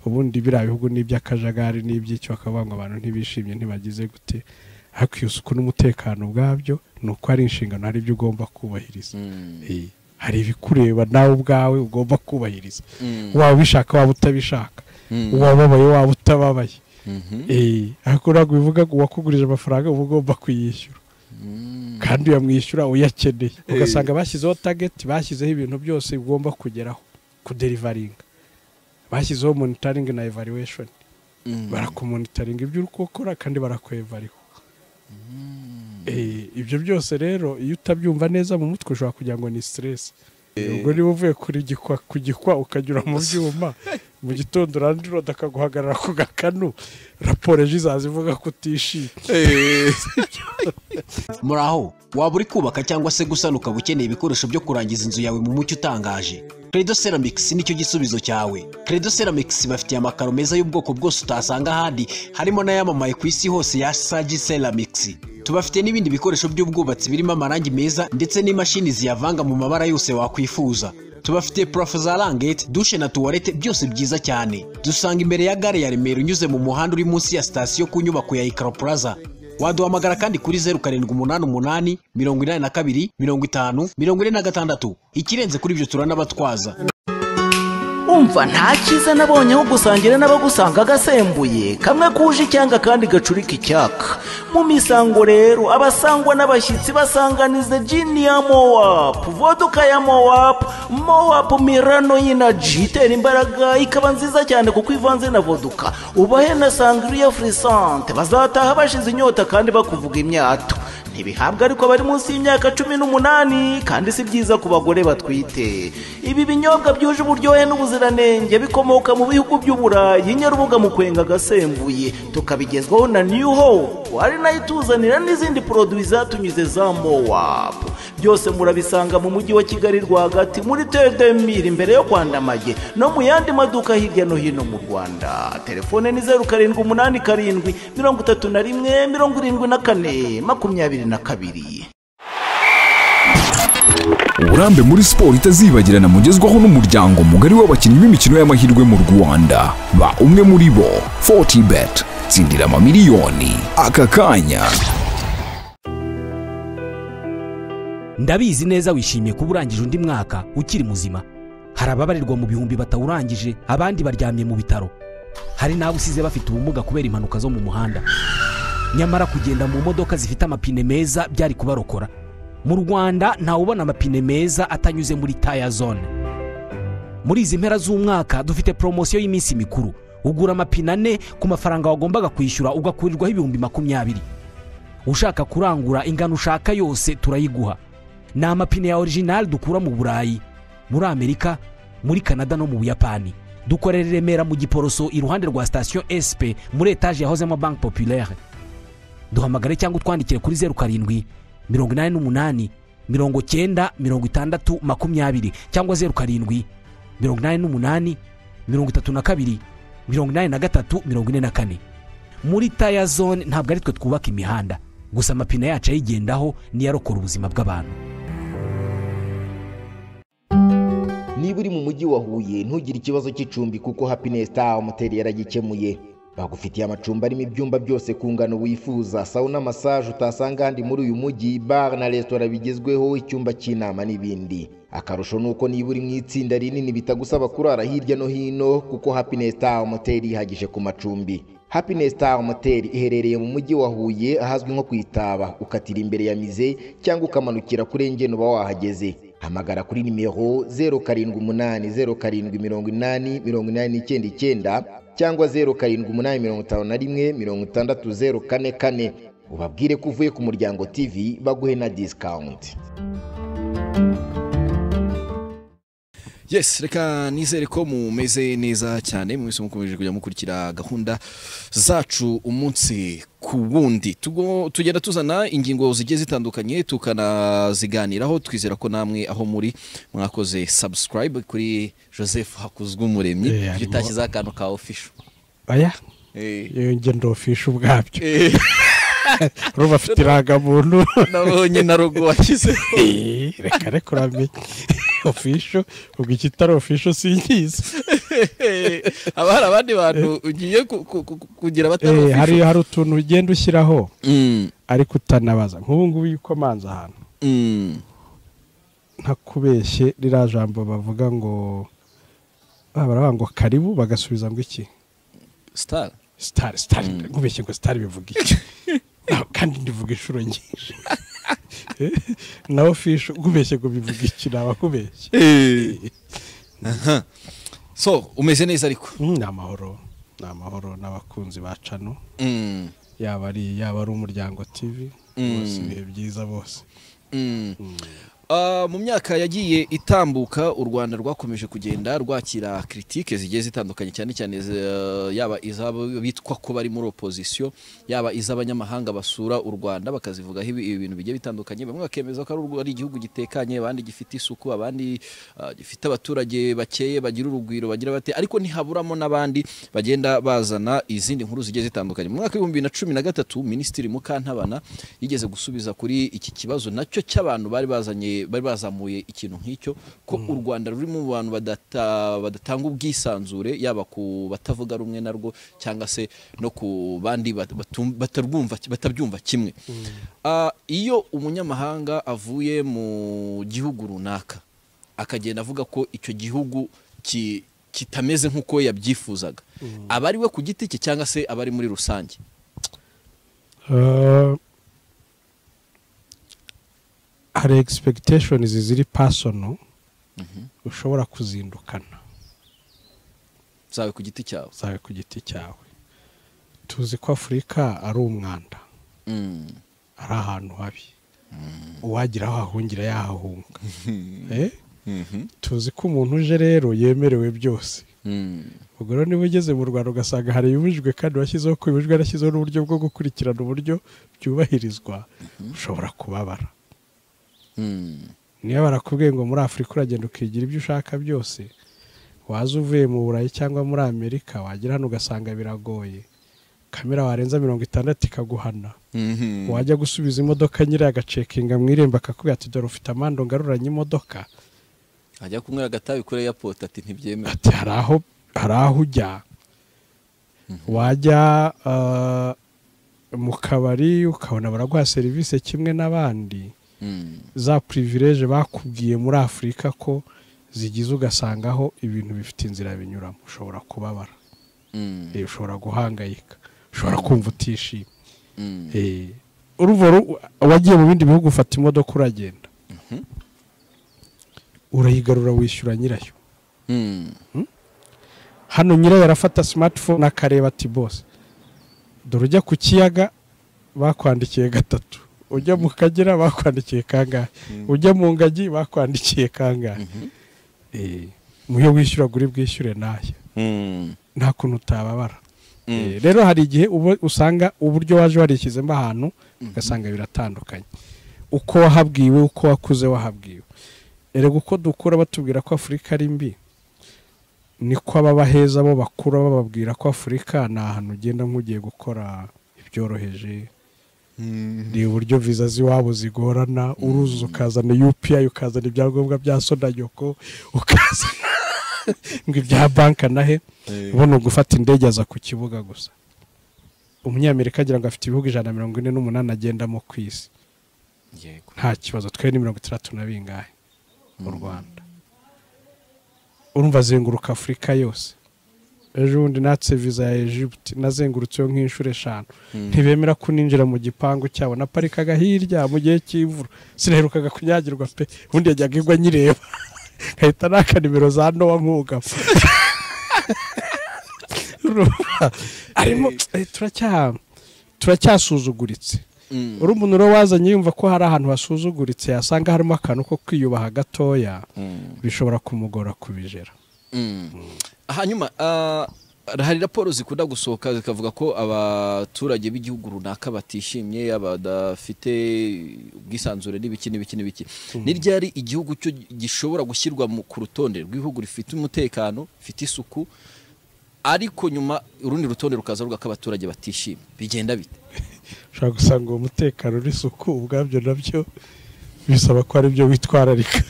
Ubundi biriya bihugu n'iby'akajagari n'iby'icyo, bakavuga ngo abantu ntibishimye, ntibagize gute. Ariko iyo suku n'umutekano ubwabyo ni uko ari inshingano, hari ibyo ugomba kubahiriza. Hari ibikureba nawe ubwawe ugomba kubahiriza, waba ubishaka waba utabishaka, wababaye waba utababaye. Ariko ntabwo bivuga ngo uwakugurije amafaranga uba ugomba kuyishyura, kandi uyamwishyura uyakeneye. Ugasanga bashyizeho target, bashyizeho ibintu byose ugomba kugeraho, kudeliveringa, bashyizeho monitoring na evaluation, barakumonitoringa ibyo uri gukora kandi barakwevariho. Ibyo byose rero iyo utabyumva neza mu mutwe ushobora kugira ngo ni stress. Ubwo niba uvuye kuri gikwa ku gikwa ukanyura mu byuma, mu gitondo landlord akaguhagarara ku gakanu, raporo ejo izaza ivuga ko utishimye. Muraho, waba uri kubaka cyangwa se gusana, ukaba ukeneye ibikoresho byo kurangiza inzu yawe mu mucyo utangaje, Credo Ceramics nicyo gisubizo cyawe. Credo Ceramics bafitiye amakaro meza y'ubwoko bwose utasanga ahandi, harimo n'ayamamaye ku isi hose ya Sagi Ceramics. Tubafite n'ibindi bikoresho by'ubwubatsi birimo amarangi meza ndetse n'imashini ziyavanga mu mabara yose wakwifuza. Tubafite plafond za languette, douche na toilette, byose byiza cyane. Dusanga imbere ya gare ya Remera, unyuze mu muhanda uri munsi ya sitasiyo, ku nyubako ya Ikaro Plaza. Waduhamagara kandi kuri 0788 82 50 46. Ikirenze kuri ibyo, turanabatwaza. Umva, nta cyiza nabonye aho gusangira n'abagusanga agasembuye kamwe kuje icyanga kandi gacurika icyaka mu misango. Rero abasangwa n'abashyitsi basanganiza gin ya Mowapu, vodka ya Mowapu, Mowapu Mirano y'energy itera imbaraga, ikaba nziza cyane kuko ivanze na vodka. Ubahe na sangria frisante, bazataha bashize inyota kandi bakuvuga imyato. Ntibihabwa ariko bari munsi y'imyaka 18, kandi si byiza ku bagore batwite. Ibi binyobwa byuje uburyohe n'ubuziranenge bikomoka mu bihugu by'Uburayi, Nyarubuga mu kwenga agasembuye, tukabigezwaho na New Hope, ari nayo ituzanira n'izindi produits zatunyuze za Mowapu. Byose murabisanga mu mujyi wa Kigali rwagati muri Tedemiri, imbere yo kwa Ndamage, no mu yandi maduka hirya no hino mu Rwanda. Telefone ni 0787 31 74 22. Uburambe muri siporo itazibagirana mugezwaho n'umuryango mugari w'abakinnyi b'imikino y'amahirwe mu Rwanda. Ba umwe muri bo. 40 Bet, tsindira amamiliyoni aka kanya. Ndabizi neza wishimiye kuba urangije undi mwaka ukiri muzima. Hari ababarirwa mu bihumbi batawurangije, abandi baryamye mu bitaro, hari n'abo usize bafite ubumuga kubera impanuka zo mu muhanda, nyamara kugenda mu modoka zifite amapine meza byari kubarokora. Mu Rwanda ntawubona amapine meza atanyuze muri Taya Zone. Muri izi mpera z'umwaka dufite poromosiyo y'iminsi mikuru: ugura amapine ane ku mafaranga wagombaga kwishyura, ugakurirwaho 20,000. Ushaka kurangura ingano ushaka yose turayiguha. Ni amapine ya original dukura mu Burayi, muri Amerika, muri Canada no mu Buyapani. Dukorera i Remera mu Giporoso, iruhande rwa sitasiyo SP, muri etaje yahozemo Banque Populaire. Duhamagare cyangwa utwandikire kuri 0788 90 60 20 cyangwa 0788 32 83 44. Muri Taya Zone ntabwo ari twe twubaka imihanda gusa, amapine yacu ayigendaho niyo arokora ubuzima bw'abantu. Niba uri mu mujyi wa Huye, ntugire ikibazo cy'icumbi kuko Happiness Star Motel yaragikemuye. Bagufitiye amacumbi arimo ibyumba byose ku ngano wifuza, sauna, massage utasanga ahandi muri uyu mujyi, bar na resitora bigezweho, icyumba cy'inama n'ibindi. Akarusho ni uko niba uri mu itsinda rinini bitagusaba kurara hirya no hino kuko Happiness Star Motel ihagije ku macumbi. Happiness Star Motel iherereye mu mujyi wa Huye, ahazwi nko ku Itaba, ukatira imbere ya musée cyangwa ukamanukira kuri Engene uba wahageze. Hamagara kuri nimero 0780 07 80 89 cyangwa 0785 16 044, ubabwire ko uvuye ku Muryango TV baguhe na discount. Yes, reka nizere ko mumeze neza cyane mwese mukomeje kujya mukurikira gahunda zacu umunsi ku wundi. Tugenda tuzana ingingo zigiye zitandukanye tukanaziganiraho. Twizera ko namwe aho muri mwakoze subscribe kuri Joseph Hakuzwumuremyi. Utashyizeho akantu ka official. Aya. Iyo ngendo official ubwabyo, urumva afite irangamuntu. Nabonye na logo washyizeho. Reka reka, uramenye official, ubwo ikitari official sinkizi. Haba hari abandi bantu ugiye kugira batari official. Hari utuntu ugenda ushyiraho ariko utanabaza. Nk'ubu ngubu iyo ukomanze ahantu ntakubeshye ririya jambo bavuga ngo baravuga ngo karibu, bagasubiza ngo iki? Star. Star, star. Nkubeshye ngo star bivuga iki? Kandi ndivuga inshuro nyinshi. Na official nkubeshye ngo bivuga iki, nabakubeshye. So umeze neza ariko? Ni amahoro, ni amahoro n'abakunzi ba Cano. Yaba ari Umuryango TV, bose ibihe byiza bose. Mu myaka yagiye itambuka u Rwanda rwakomeje kugenda rwakira critique zigiye zitandukanye, cyane cyane yaba izabo bitwa ko bari muri opposition, yaba iz'abanyamahanga basura u Rwanda bakazivugaho ibintu bigiye bitandukanye. Bamwe bakemeza ko ari igihugu gitekanye, abandi gifite isuku, abandi gifite abaturage bakeye bagira urugwiro bagira bate, ariko ntihaburamo n'abandi bagenda bazana izindi nkuru zigiye zitandukanye. Mu mwaka wa 2013 Minisitiri Mukantabana yigeze gusubiza kuri iki kibazo nacyo cy'abantu bari bazanye, bari bazamuye ikintu nk'icyo, ko u Rwanda ruri mu bantu badatanga ubwisanzure, yaba ku batavuga rumwe narwo cyangwa se no ku bandi batabyumva kimwe. Iyo umunyamahanga avuye mu gihugu runaka akagenda avuga ko icyo gihugu kitameze nk'uko yabyifuzaga, aba ari we ku giti cye cyangwa se aba ari muri rusange? Hari expectations ziri personal ushobora kuzindukana zawe ku giti cyawe, zawe ku giti cyawe. Tuzi ko Afurika ari umwanda, ari ahantu habi, uwagira aho ahungira yahahunga. Tuzi ko umuntu uje rero yemerewe byose. Ubwo rero niba ugeze mu Rwanda ugasanga hari ibibujijwe kandi washyizeho ko ibibujijwe, yarashyizeho n'uburyo bwo gukurikirana uburyo byubahirizwa, ushobora kubabara. Niba barakubwiye ngo muri Afurika uragenda ukigira ibyo ushaka byose, waza uvuye mu Burayi cyangwa muri Amerika wagera hano ugasanga biragoye, kamera warenza 60 ikaguhana, wajya gusubiza imodoka nyiri agacekinga mu irembo akakubwira ati dore ufite amando ngaruranye imodoka, ajya kunywera agatabi kuri airport ati ntibyemewe, ati hari aho ujya, wajya mu kabari ukabona baraguha serivisi kimwe n'abandi, za privilege bakubwiye muri Afurika ko zigize, ugasangaho ibintu bifite inzira binyuramo, ushobora kubabara, ushobora guhangayika, ushobora kumva utishimye. Urumva wagiye mu bindi bihugu ufata imodoka uragenda, urayigarura wishyura nyirayo. Hano nyirayo arafata smartphone akareba ati boss, dore ujya ku kiyaga bakwandikiye 3, ujya mu Kagera bakwandikiye kangahe, ujya mu Ngagi bakwandikiye kangahe, muyo wishyura guri bwishyure naye, nta kuntu utababara. Rero hari igihe usanga uburyo waje warishyizemo ahantu ugasanga biratandukanye, uko wahabwiwe, uko wakuze wahabwiwe. Erega uko dukura batubwira ko Afurika ari mbi, niko ababaheza bo bakura bababwira ko Afurika ni ahantu ugenda nk'ugiye gukora ibyoroheje, ni uburyo visa ziwabo zigorana, uruzuza ukazana UPI, ukazana ibyangombwa bya so na nyoko, ukazana ngo ibya banka nahe, ubona gufata indege aza ku kibuga gusa. Umunyamerika agira ngo afite ibihugu 148 agendamo ku isi, nta kibazo. Twe ni 60 na bingahe mu Rwanda. Urumva azenguruka Afurika yose. Ejo bundi natse visa ya Egypt nazengurutseyo nk'inshuro 5, ntibemera kuninjira mu gipangu cyabo, naparikaga hirya mu gihe cy'imvura, sinaherukaga kunyagirwa pe, ubundi yajyaga igwa nyireba nkahita naka nimero za Nowa nkuga. Arimo turacyasuzuguritse. Uri umuntu rero wazanye yumva ko hari ahantu hasuzuguritse, yasanga harimo akantu ko kwiyubaha gatoya, bishobora kumugora kubijera. Hanyuma hari raporo zikunda gusohoka zikavuga ko abaturage b'igihugu runaka batishimye, abadafite ubwisanzure n'ibiki n'ibiki n'ibiki. Ni ryari igihugu cyo gishobora gushyirwa ku rutonde rw'ibihugu rifite umutekano, rifite isuku, ariko nyuma urundi rutonde rukaza ruvuga ko abaturage batishimye, bigenda bite? Ushobora gusanga uwo mutekano n'isuku ubwabyo nabyo bisaba ko ari byo witwararika.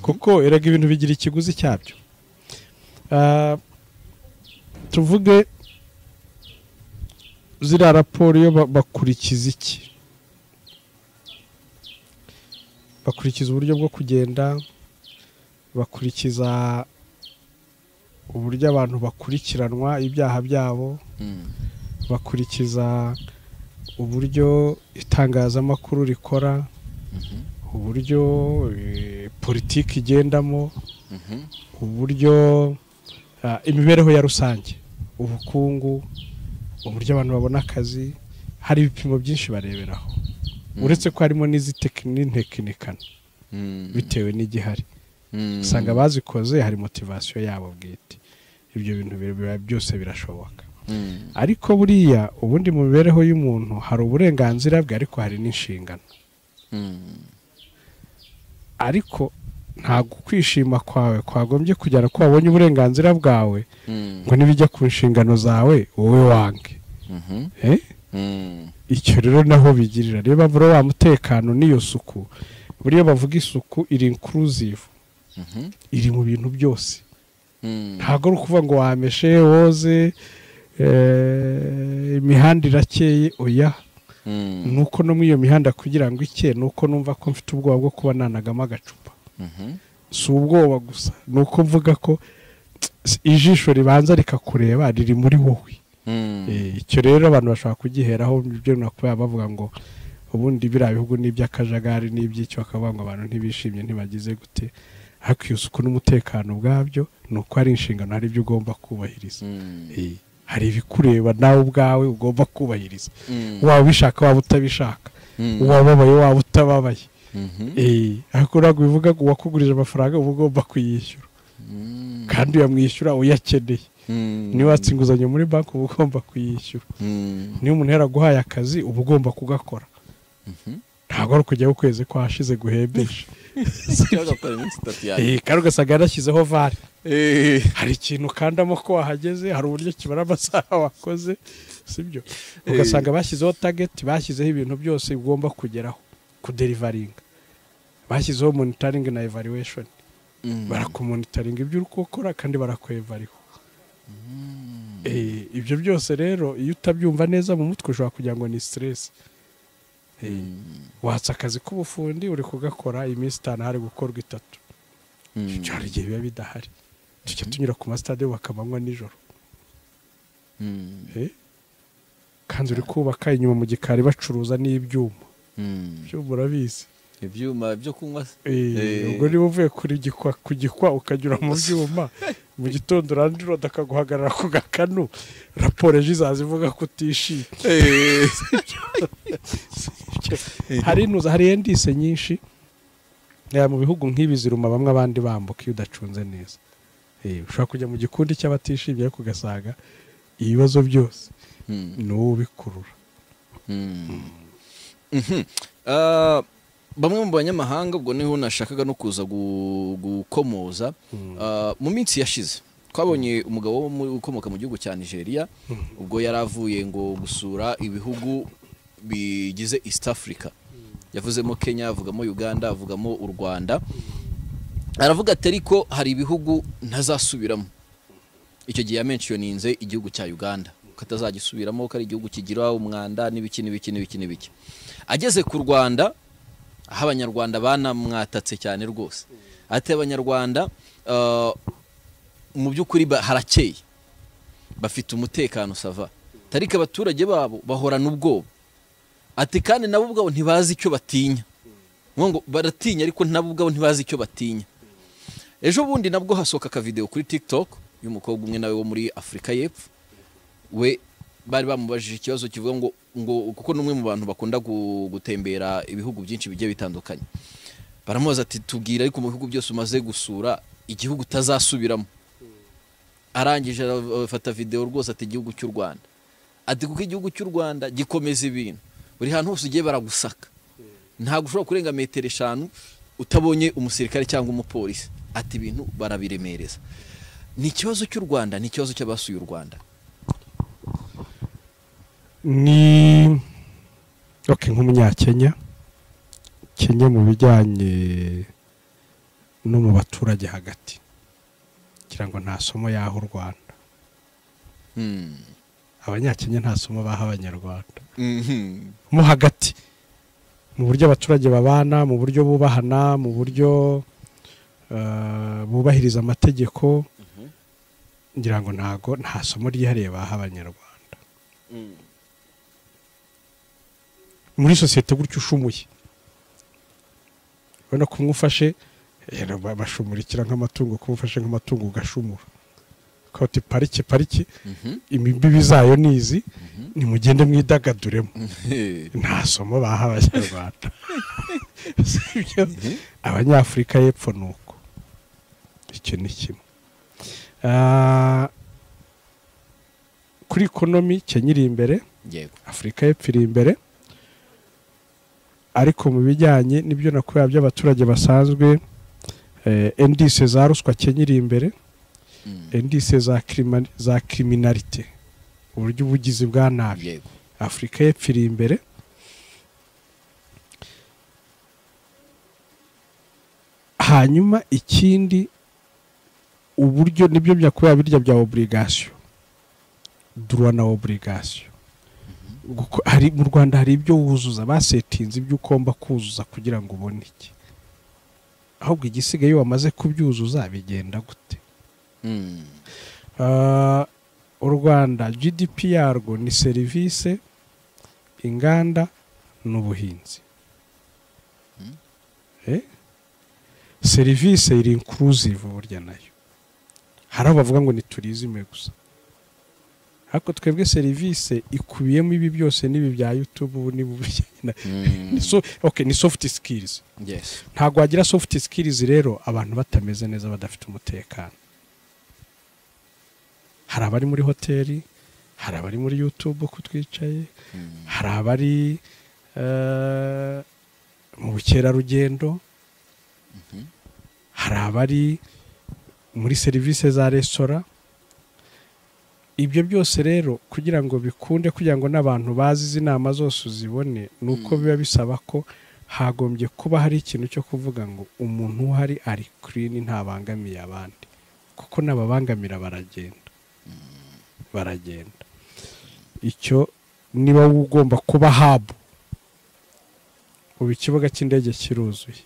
Kuko erega ibintu bigira ikiguzi cyabyo. Tuvuge ziriya raporo iyo bakurikiza iki? Bakurikiza uburyo bwo kugenda, bakurikiza uburyo abantu bakurikiranwa ibyaha byabo, bakurikiza uburyo itangazamakuru rikora, uburyo politiki igendamo, uburyo imibereho ya rusange, ubukungu, uburyo abantu babona akazi. Hari ibipimo byinshi bareberaho, uretse ko harimo n'izitekinikana bitewe n'igihari. Usanga bazikoze hari motivation yabo bwite. Ibyo bintu byose birashoboka. Ariko buriya ubundi mu mibereho y'umuntu hari uburenganzira bwe, ariko hari n'inshingano. Ariko ntabwo kwishima kwawe kwagombye kugera ko wabonye uburenganzira bwawe ngo nibijya ku nshingano zawe wowe wange. Icyo rero naho bigirira. Reba bro, wa mutekano n'iyo suku, buriya bavuga isuku iri inclusive, iri mu bintu byose. Ntabwo ari ukuvuga ngo wameshe woze imihanda irakeye, oya. Nuko no muri iyo mihanda kugira ngo ike, nuko numva ko mfite ubwoba bwo kuba nanagamo agacupa. Si ubwoba gusa, nuko mvuga ko ijisho ribanza rikakureba riri muri wowe. Icyo rero abantu bashobora kugiheraho, ibyo nakuba bavuga ngo ubundi biriya bihugu n'iby'akajagari n'iby'icyo, bakavuga ngo abantu ntibishimye ntibagize gute. Ariko iyo suku n'umutekano ubwabyo ni uko hari inshingano, hari ibyo ugomba kubahiriza. Hari ibikureba nawe ubwawe ugomba kubahiriza, waba ubishaka waba utabishaka, wababaye waba utababaye. Ariko ntabwo bivuga ngo uwakugurije amafaranga uba ugomba kuyishyura, kandi uyamwishyura uyakeneye. Niba watse inguzanyo muri banki uba ugomba kuyishyura. Niba umuntu yaraguhaye akazi uba ugomba kugakora. Ntabwo ari ukujyaho ukwezi kwashize guhembesha. Kandi ugasanga yarashyizeho vare. Hari ikintu ukandamo ko wahageze, hari uburyo kibara amasaha wakoze, sibyo? Ugasanga bashyizeho target, bashyizeho ibintu byose ugomba kugeraho, kuderivaringa. Bashyizeho monitoring na evaluation. Barakumonitoringa ibyo uri gukora kandi barakwevariho. Ibyo byose rero iyo utabyumva neza mu mutwe ushobora kugira ngo ni stress. Watsa akazi k'ubufundi uri kugakora iminsi 5 hari gukorwa 3. Cyari igihe biba bidahari. Tujya tunyura ku masitade bakamanywa nijoro. Kandi uri kubaka inyuma mu gikari bacuruza n'ibyuma. Byuma urabizi. Ibyuma byo kunywa. Ubwo niba uvuye kuri gikwa kugikwa ukanyura mu byuma, mu gitondo urandura akaguhagarara ku gakanu, raporo ejo izaza ivuga ko utishimye. Hari inuza, hari endise nyinshi mu bihugu nk'ibi ziruma bamwe abandi bambuka iyo udacunze neza. Ushobora kujya mu gikundi cy'abatishimye ariko ugasanga ibibazo byose ni wowe ubikurura. Bamwe mu banyamahanga ubwo niho nashakaga no kuza gukomoza. Mu minsi yashize twabonye umugabo ukomoka mu gihugu cya Nigeria, ubwo yaravuye ngo gusura ibihugu bigize East Africa. Yavuzemo Kenya, avugamo Uganda, avugamo u Rwanda. Aravuga ati ariko hari ibihugu ntazasubiramo. Icyo gihe yamentioninze igihugu cya Uganda katazagisubiramo, ko ari igihugu kigira umwanda n'ibiki n'ibiki n'ibiki n'ibiki. Ageze ku Rwanda, aho abanyarwanda banamwatatse cyane rwose. Ati abanyarwanda mu by'ukuri harakeye, bafite umutekano sava, tariko abaturage babo bahorana ubwoba. Ati kandi nabo ubwabo ntibazi icyo batinya. Ngo baratinya ariko nabo ubwabo ntibazi icyo batinya. Ejo bundi nabwo hasohoka ka video kuri TikTok y'umukobwa umwe nawe wo muri Afrika y'Epfo. We bari bamubajije ikibazo kivuga ngo kuko numwe mu bantu bakunda gutembera ibihugu byinshi bigiye bitandukanye. Baramubaza ati tubwira ariko mu bihugu byose umaze gusura igihugu utazasubiramo. Arangije afata video rwose ati igihugu cy'u Rwanda. Ati kuko igihugu cy'u Rwanda gikomeza ibintu. Buri hantu hose ugiye baragusaka. Ntabwo ushobora kurenga metero 5 utabonye umusirikare cyangwa umupolisi. Ati ibintu barabiremereza. Ni ikibazo cy'u Rwanda, ni ikibazo cy'abasuye u Rwanda. Ni okay, nk'umunyakenya Kenya mu bijyanye no mu baturage hagati kugira ngo nta somo yaho u Rwanda. Abanyakenya nta somo baha abanyarwanda. Mo hagati mu buryo abaturage babana, mu buryo bubahana, mu buryo bubahiriza amategeko, ngira ngo ntago nta somo ryihariye baha abanyarwanda. Muri sosiyete gutyo ushumuye ubona ko umufashe bashumurikira nk'amatungo, kumufashe nk'amatungo ugashumura ukati parike imbibi zayo nizi, nimugende mwidagaduremo. Nta somo baha abanyarwanda. Abanyafurika y'epfo nuko icyo ni kimwe. Kuri economy Kenya iri imbere, Afurika y'epfo iri imbere, ariko mu bijyanye n'ibyo nakuya by'abaturage basanzwe, indice za ruswa Kenya iri imbere, indice za criminalité, uburyo ubugizi bwa nabi, Afurika y'epfo iri imbere. Hanyuma ikindi uburyo nibyo byakuya birya bya obligation, droit na obligation. Hari mu Rwanda hari ibyo wuzuza basetinze ibyo ugomba kuzuza kugira ngo ubone iki, ahubwo igisigaye iyo wamaze kubyuzuza bigenda gute? U Rwanda GDP yarwo ni serivisi, inganda n'ubuhinzi. Serivisi iri inclusive burya nayo. Hari abavuga ngo ni tourisme gusa, ariko twebwe serivisi ikubiyemo ibi byose n'ibi bya YouTube ni soft skills. Yes. Ntabwo wagira soft skills rero abantu batameze neza, badafite umutekano. Hari abari muri hoteli, hari abari muri YouTube uko twicaye, hari abari mu bukerarugendo, hari abari muri serivisi za resitora. Ibyo byose rero kugira ngo bikunde, kugira ngo n'abantu bazi izi nama zose uzibone, nuko biba bisaba ko hagombye kuba hari ikintu cyo kuvuga ngo umuntu uhari ari clean, ntabangamiye abandi, kuko n'ababangamira baragenda. Icyo niba ugomba kuba hub, ubu ikibuga cy'indege kiruzuye.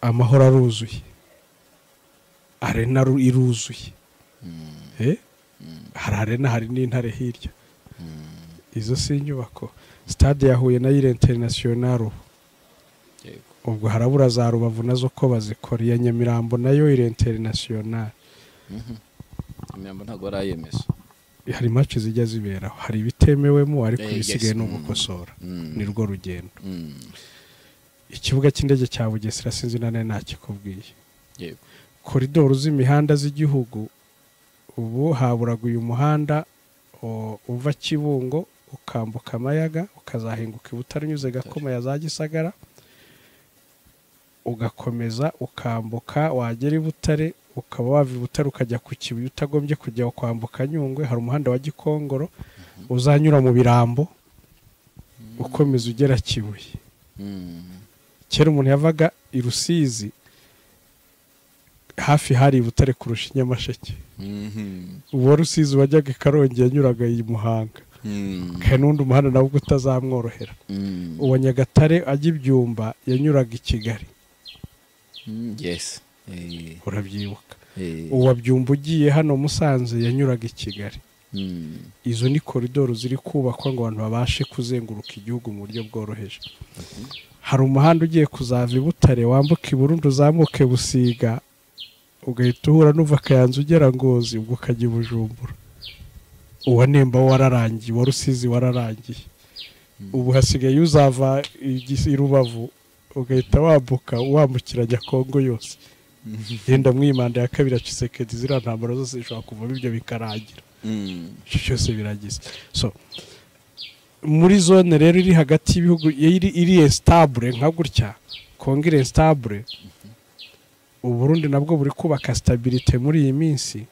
Amahoro aruzuye, arena iruzuye. Hari arena, hari n'intare hirya. Izo si inyubako. Stade ya Huye nayo iri international. Ubwo harabura za Rubavu nazo ko bazikora. Iya Nyamirambo nayo iri international. Nyamirambo ntabwo barayemeza. Hari match zijya ziberaho, hari ibitemewemo ariko bisigaye no gukosora. Ni rwo rugendo. Ikibuga cy'indege cya Bugesera sinzi nane nakikubwiye. Yego. Koridoro z'imihanda z'igihugu ubu haburaga uyu muhanda uva Kibungo ukambuka Amayaga ukazahinguka i Butare unyuze Gakoma ya za Gisagara, ugakomeza ukambuka wagera i Butare, ukaba wava i Butare ukajya ku Kibuye utagombye kujya kwambuka Nyungwe. Hari umuhanda wa Gikongoro uzanyura mu Birambo ukomeza ugera Kibuye. Kera umuntu yavaga i Rusizi hafi hari i Butare kurusha Nyamasheke. Uwo Rusizi wajyaga i Karongi yanyuraga i Muhanga. Kandi n'undi muhanda nawo utazamworohera. Uwa Nyagatare ajya Ibyumba yanyuraga i Kigali. Yes. Urabyibuka. Uwa Byumba ugiye hano Musanze yanyuraga i Kigali. Izo ni koridoro ziri kubakwa ngo abantu babashe kuzenguruka igihugu mu buryo bworoheje. Hari umuhanda ugiye kuzava i Butare wambuka i Burundi uzamuke Busiga, ugahita uhura n'uva Kayanza ugera Ngozi, ubwo ukajya i Bujumbura. Uwa Nemba wararangiye, uwa Rusizi wararangiye. Ubu hasigaye uzava i Rubavu ugahita wambuka wambukiranya Kongo yose. Yenda mwimanda ya kabiri ya Tshisekedi, ziriya ntambara zose zishobora kuvamo ibyo bikarangira. Cyose biragize. So muri zone rero iri hagati y'ibihugu iri stable nka gutya, Kongo iri stable, u Burundi nabwo buri kubaka stabilité muri iyi minsi.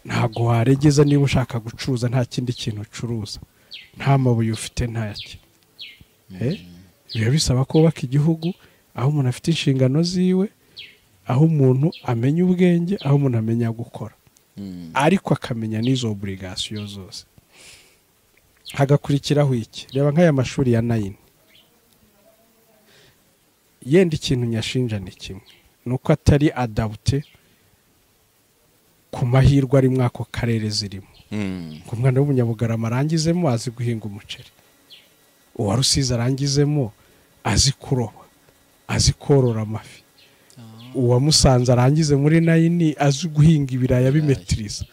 Ntabwo waregeza niba ushaka gucuruza nta kindi kintu ucuruza, nta mabuye ufite, ntaki. Biba bisaba kubaka igihugu aho umuntu afite inshingano ziwe, aho umuntu amenya ubwenge, aho umuntu amenya gukora, ariko akamenya n'izo obligation zose. Hagakurikiraho iki? Reba nk'aya mashuri ya 9, yenda ikintu nyashinja ni kimwe, nuko atari adapté ku mahirwe ari mwako karere zirimo. Ku mwana w'umunyabugarama arangizemo azi guhinga umuceri, uwa Rusizi arangizemo azi kuroba, azi korora amafi, uwa Musanze arangize muri 9 azi guhinga ibiraya bimetiriza,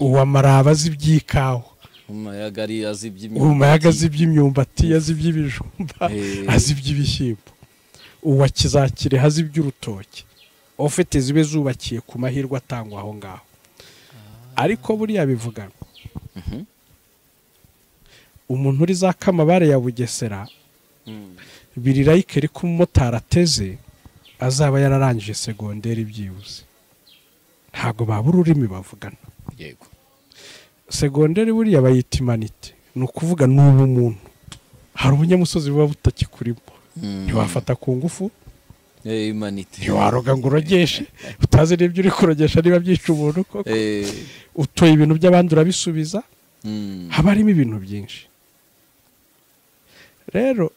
uwa Maraba azi iby'ikawa, umayaga azi iby'imyumbati, azi iby'ibijumba, azi iby'ibishyimbo, uwa Kizakire azi iby'urutoki. Ofite zibe zubakiye ku mahirwe atangwa aho ngaho. Ariko buriya bivuga umuntu uri za Kamabare ya Bugesera birirayike ko umumotari ateze azaba yararangije segonderi byibuze, ntabwo babura ururimi bavugana. Yego, segonderi buriya bayita imanite, ni ukuvuga n'ubumuntu. Hari ubunyamusozi buba butakikurimo, ntiwafata ku ngufu, ntiwaroga ngo urogeshe utazi n'ibyo uri kurogesha niba byica umuntu koko, utoye ibintu by'abandi urabisubiza. Haba harimo ibintu byinshi. Rero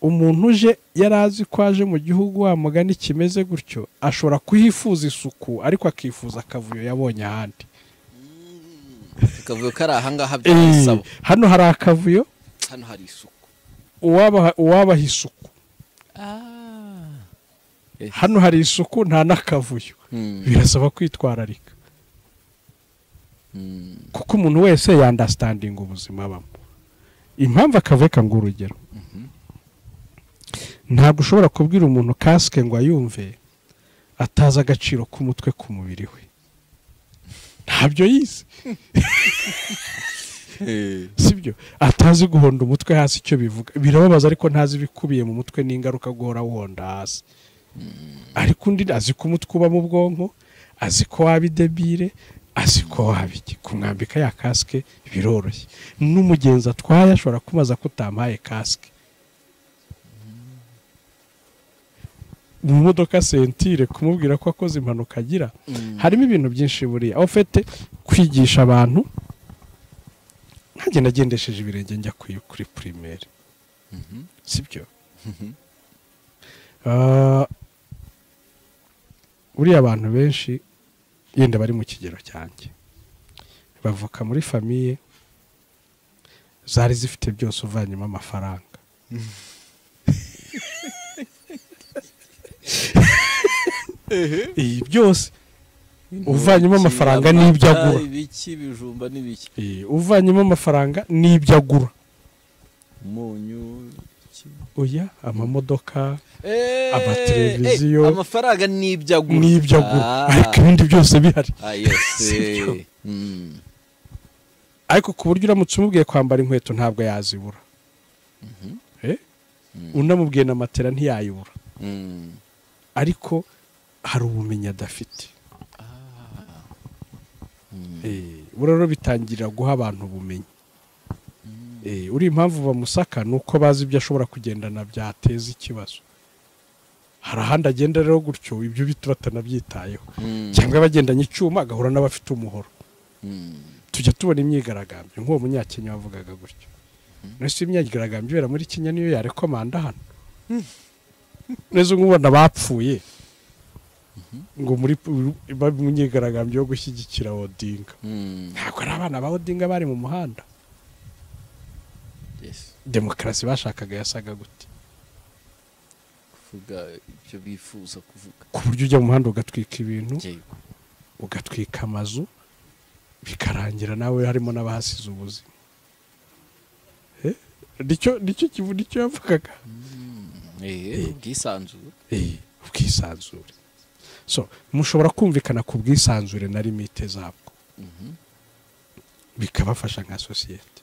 umuntu uje yari azi ko aje mu gihugu wa mugani kimeze gutyo, ashobora kuhifuza isuku ariko akifuza akavuyo yabonye ahandi. Akavuyo kari aha ngaha byasaba. Hano hari akavuyo, hano hari isuku. Uwabaha isuku. Hano hari isuku nta n'akavuyo. Birasaba kwitwararika. Kuko umuntu wese ya understanding ubuzima abamo. Impamvu akavuyo ngo urugero, ntabwo ushobora kubwira umuntu kasike ngo ayumve atazi agaciro k'umutwe ku mubiri we, ntabyo yize. Sibyo, atazi guhonda umutwe hasi icyo bivuga, birababaza ariko ntazi ibikubiye mu mutwe n'ingaruka guhora wonda hasi. Ariko undi azi ko umutwe uba mu bwonko, azi ko wabidebire, azi ko wabiki. Kumwambika ya kasike biroroshye, n'umugenzi atwaye ashobora kumaza kutampaye kasike. Mu modoka sentire kumubwira ko akoze impanuka agira. Harimo ibintu byinshi buriya aho ufite kwigisha abantu. Nkanjye nagendesheje ibirenge njya kuri primaire, sibyo? Buriya abantu benshi yenda bari mu kigero cyanjye bavuka muri famille zari zifite byose uvanyemo amafaranga. Byose uvanyemo amafaranga n'ibyo agura, ibiki bijumba n'ibiki, uvanyemo amafaranga n'ibyo agura, umunyu, oya, amamodoka, amateleviziyo, amafaranga n'ibyo agura, ariko ibindi byose bihari. Ariko ku buryo uramutse umubwiye kwambara inkweto ntabwo yazibura, unamubwiye na matera ntiyayibura, ariko hari ubumenyi adafite. Buraro bitangira guha abantu ubumenyi. Uri impamvu bamusaka nuko bazi ibyo ashobora kugendana byateza ikibazo. Hari ahandi agenda rero gutyo ibyo bitu batanabyitayeho, cyangwa bagendanye icyuma agahura n'abafite umuhoro. Tujya tubona imyigaragambyo nk'uwo munyakenya wavugaga gutyo. Nese imyigaragambyo ibera muri Kenya niyo yarekomanda hano. Nese nkubona bapfuye ngo muri myigaragambyo yo gushyigikira Odinga. Ntabwo ari abana ba Odinga bari mu muhanda. Demokarasi bashakaga yasaga gute? Kuvuga ibyo bifuza kuvuga. Ku buryo ujya mu muhanda ugatwika ibintu, ugatwika amazu, bikarangira nawe harimo n'abahasize ubuzima. Nicyo yavugaga. Ubwisanzure. Ubwisanzure. So mushobora kumvikana ku bwisanzure na limite zabwo, bikabafasha nka sosiyete.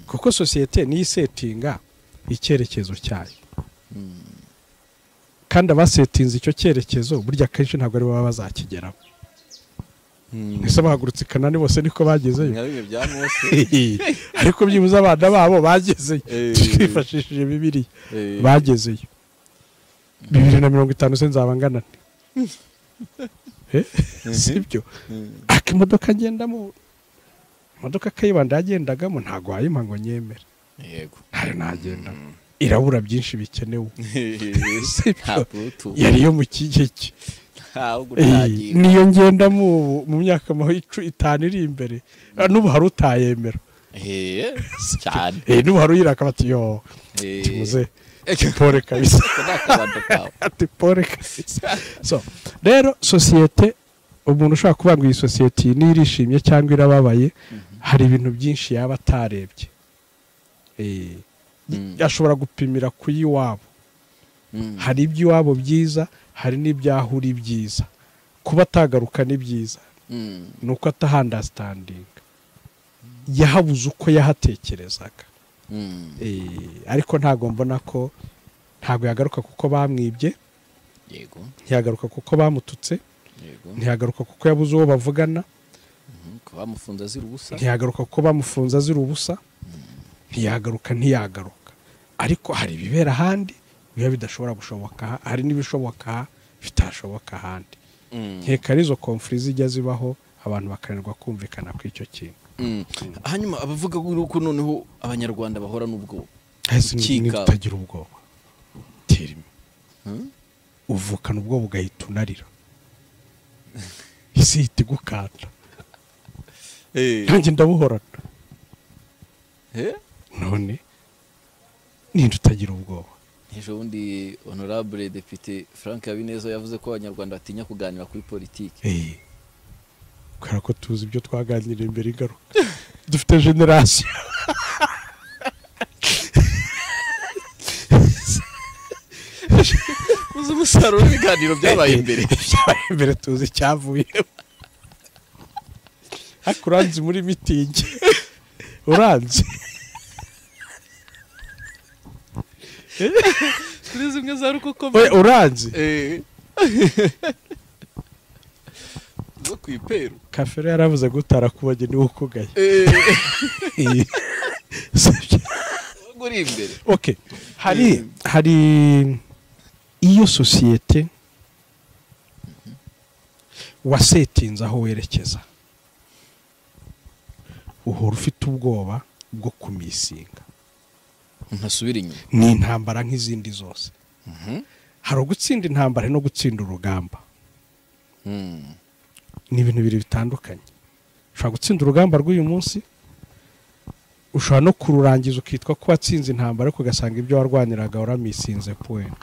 Kuko sosiyete niyo isetinga icyerekezo cyayo, kandi abasetinze icyo cyerekezo burya kenshi ntabwo ari baba bazakigeraho. Ese bahagurutse Kanani bose niko bagezeyo ariko byibuze abana babo bagezeyo twifashishije Bibiliya bagezeyo 2050 se nzaba ngana nte sibyo imodoka ngendamo imodoka Kayibanda yagendagamo ntago wayimpa ngo nyemere yego ntayo nagenda irabura byinshi bikenewe yari yo mu kigeki niyo ngendamo mu myaka 5 iri imbere n'ubu hari utayemera cyane n'ubu hari uyiraka bati yo timuze pore kabisa ati pore kabisa so rero sosiyete umuntu ushobora kuvuga ngo iyi sosiyete nirishimye cyangwa irababaye hari ibintu byinshi yaba atarebye ashobora gupimira ku y'iwabo hari iby'iwabo byiza hari n'ibyaho uri byiza kuba atagaruka ni byiza ni uko atahandasitandinga yahabuze uko yahatekerezaga ariko ntago mbona ko ntago yagaruka kuko bamwibye yego ntiyagaruka kuko bamututse ntiyagaruka kuko yabuze uwo bavugana bamufunze azira ubusa ntiyagaruka kuko bamufunze azira ubusa ntiyagaruka ariko hari ibibera ahandi biba bidashobora gushoboka hari n'ibishoboka bitashoboka ahandi nkeka arizo konfuri zijya zibaho abantu bakananirwa kumvikana kuri icyo kintu hanyuma abavuga ko noneho abanyarwanda bahora n'ubwoba utagira ubwoba terime uvukana ubwoba ugahita unarira isi ihita igukanda nanjye ndabuhorana none ninde utagira ubwoba ejo bundi honorable depite Frank Habineza yavuze ko abanyarwanda batinya kuganira kuri politiki kubera ko tuzi ibyo twaganiriye imbere ingaruka dufite generasiyo uzi umusaruro w'ibiganiro byabaye imbere byabaye imbere tuzi icyavuyemo ariko uranzi muri mitingi uranzi kuri zimwe za rukoko uranzi zo ku iperu Kafero yaravuze gutara kubage niwe ukugaye uri imbere okay hari iyo sosiyete wasetinze aho werekeza uhora ufite ubwoba bwo kumisinga ntasubira inyuma ni intambara nk'izindi zose hari ugutsinda intambara no gutsinda urugamba ni ibintu bibiri bitandukanye ushobora gutsinda urugamba rw'uyu munsi ushobora no kururangiza ukitwa ko watsinze intambara ariko ugasanga ibyo warwaniraga waramisinze point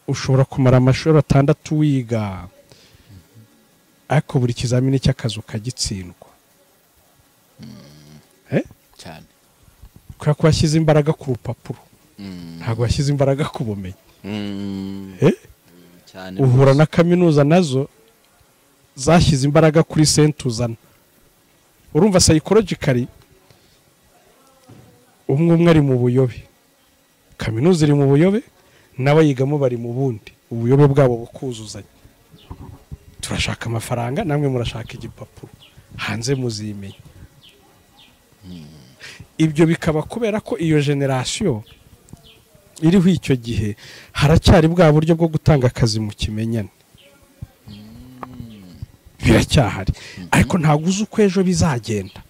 ushobora kumara amashuri 6 wiga ariko buri kizamini cy'akazi ukagitsindwa cyane kubera ko washyize imbaraga ku rupapuro ntabwo washyize imbaraga ku bumenyi uhura na kaminuza nazo zashyize imbaraga kuri sentuzana urumva psychologically umwe ari mu buyobe kaminuza iri mu buyobe n'abayigamo bari mu bundi ubuyobe bwabo bukuzuzanya turashaka amafaranga namwe murashaka igipapuro hanze muzimenya ibyo bikaba kubera ko iyo generasiyo iriho icyo gihe haracyari bwa buryo bwo gutanga akazi mu kimenyane biracyahari ariko ntabwo uzi uko ejo bizagenda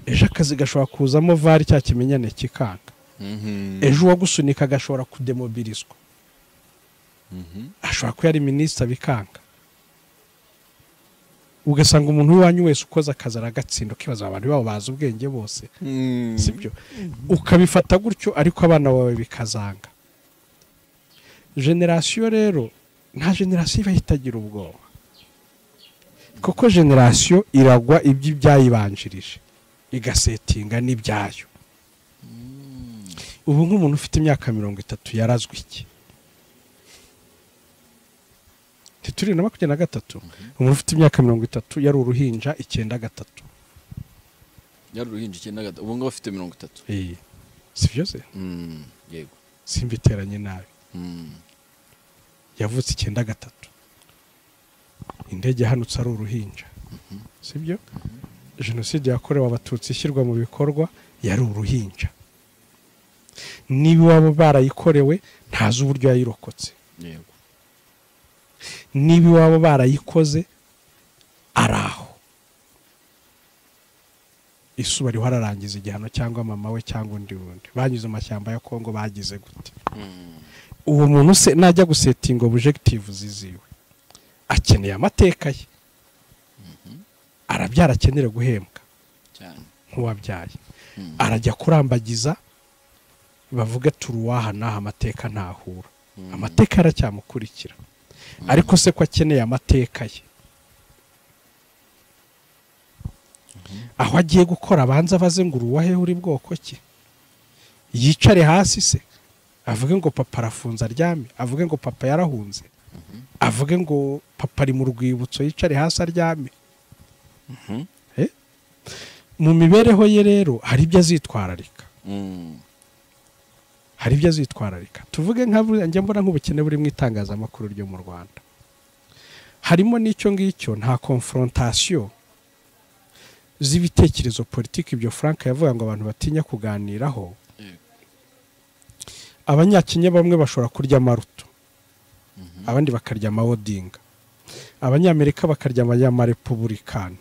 ejo akazi gashobora kuzamo vari cya kimenyane kikanga ejo uwagusunika agashobora kudemobirizwa ashobora kuba yari minisita bikanga ugasanga umuntu w'iwanyu wese ukoze akazi aragatsinda ukibaza abantu babo bazi ubwenge bose sibyo ukabifata gutyo ariko abana bawe bikazanga generasiyo rero nta generasiyo iba itagira ubwoba kuko generasiyo iragwa iby'ibyayibanjirije igasetinga n'ibyayo ubu nk'umuntu ufite imyaka 30 yarazwe iki turi na 23 umuntu ufite imyaka 30 yari uruhinja 93 yari uruhinja 93 ubu ngo afite 30 sivyo se yego simbiteranye nabi Yavutse 93, indege yahanutse ari uruhinja, sibyo? Jenoside yakorewe Abatutsi ishyirwa mu bikorwa yari uruhinja. Niba iwabo barayikorewe ntazi uburyo yayirokotse. Yego. Niba iwabo barayikoze araho isuba riho ararangiza igihano, cyangwa mama we cyangwa undi wundi banyuze mu mashyamba ya Kongo bagize gute? Uwo muntu se najya gusetinga objective ziziwe akeneye amateka ye, arabyara akenera guhembwa cyane nk'uwabyaye, arajya kurambagiza bavuga turuwaha naha amateka ntahura, amateka aracyamukurikira, ariko se ko akeneye amateka ye, aho agiye gukora abanza abaze ngo uruwahe uri bwoko ki, yicare hasi se avuge ngo papa arafunze aryame, avuge ngo papa yarahunze, avuge ngo papa ari mu rwibutso yicare hasi aryame. Mu mibereho ye rero hari ibyo azitwararika, hari ibyo azitwararika. Tuvuge nka njya mbona nk'ubukene buri mu itangazamakuru ryo mu Rwanda, harimo n'icyo ngicyo, nta confrontation z'ibitekerezo politiki. Ibyo Frank yavuga ngo abantu batinya kuganiraho. Abanyakenya bamwe bashobora kurya amaruto, abandi bakarya amawodinga, abanyamerika bakarya amanyarepubulikani,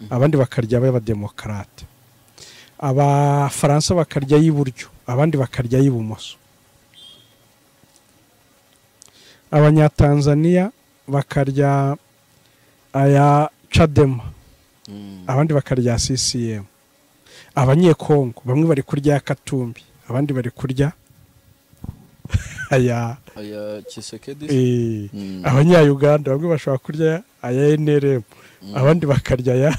abandi bakarya abademokarate, abafaransa bakarya y'iburyo, abandi bakarya y'ibumoso, abanyatanzania bakarya aya Chadema, abandi bakarya CCM, abanyekongo bamwe bari kurya Katumbi, abandi bari kurya aya Tshisekedi, abanya-Uganda bamwe bashobora kurya aya NRM, abandi bakarya aya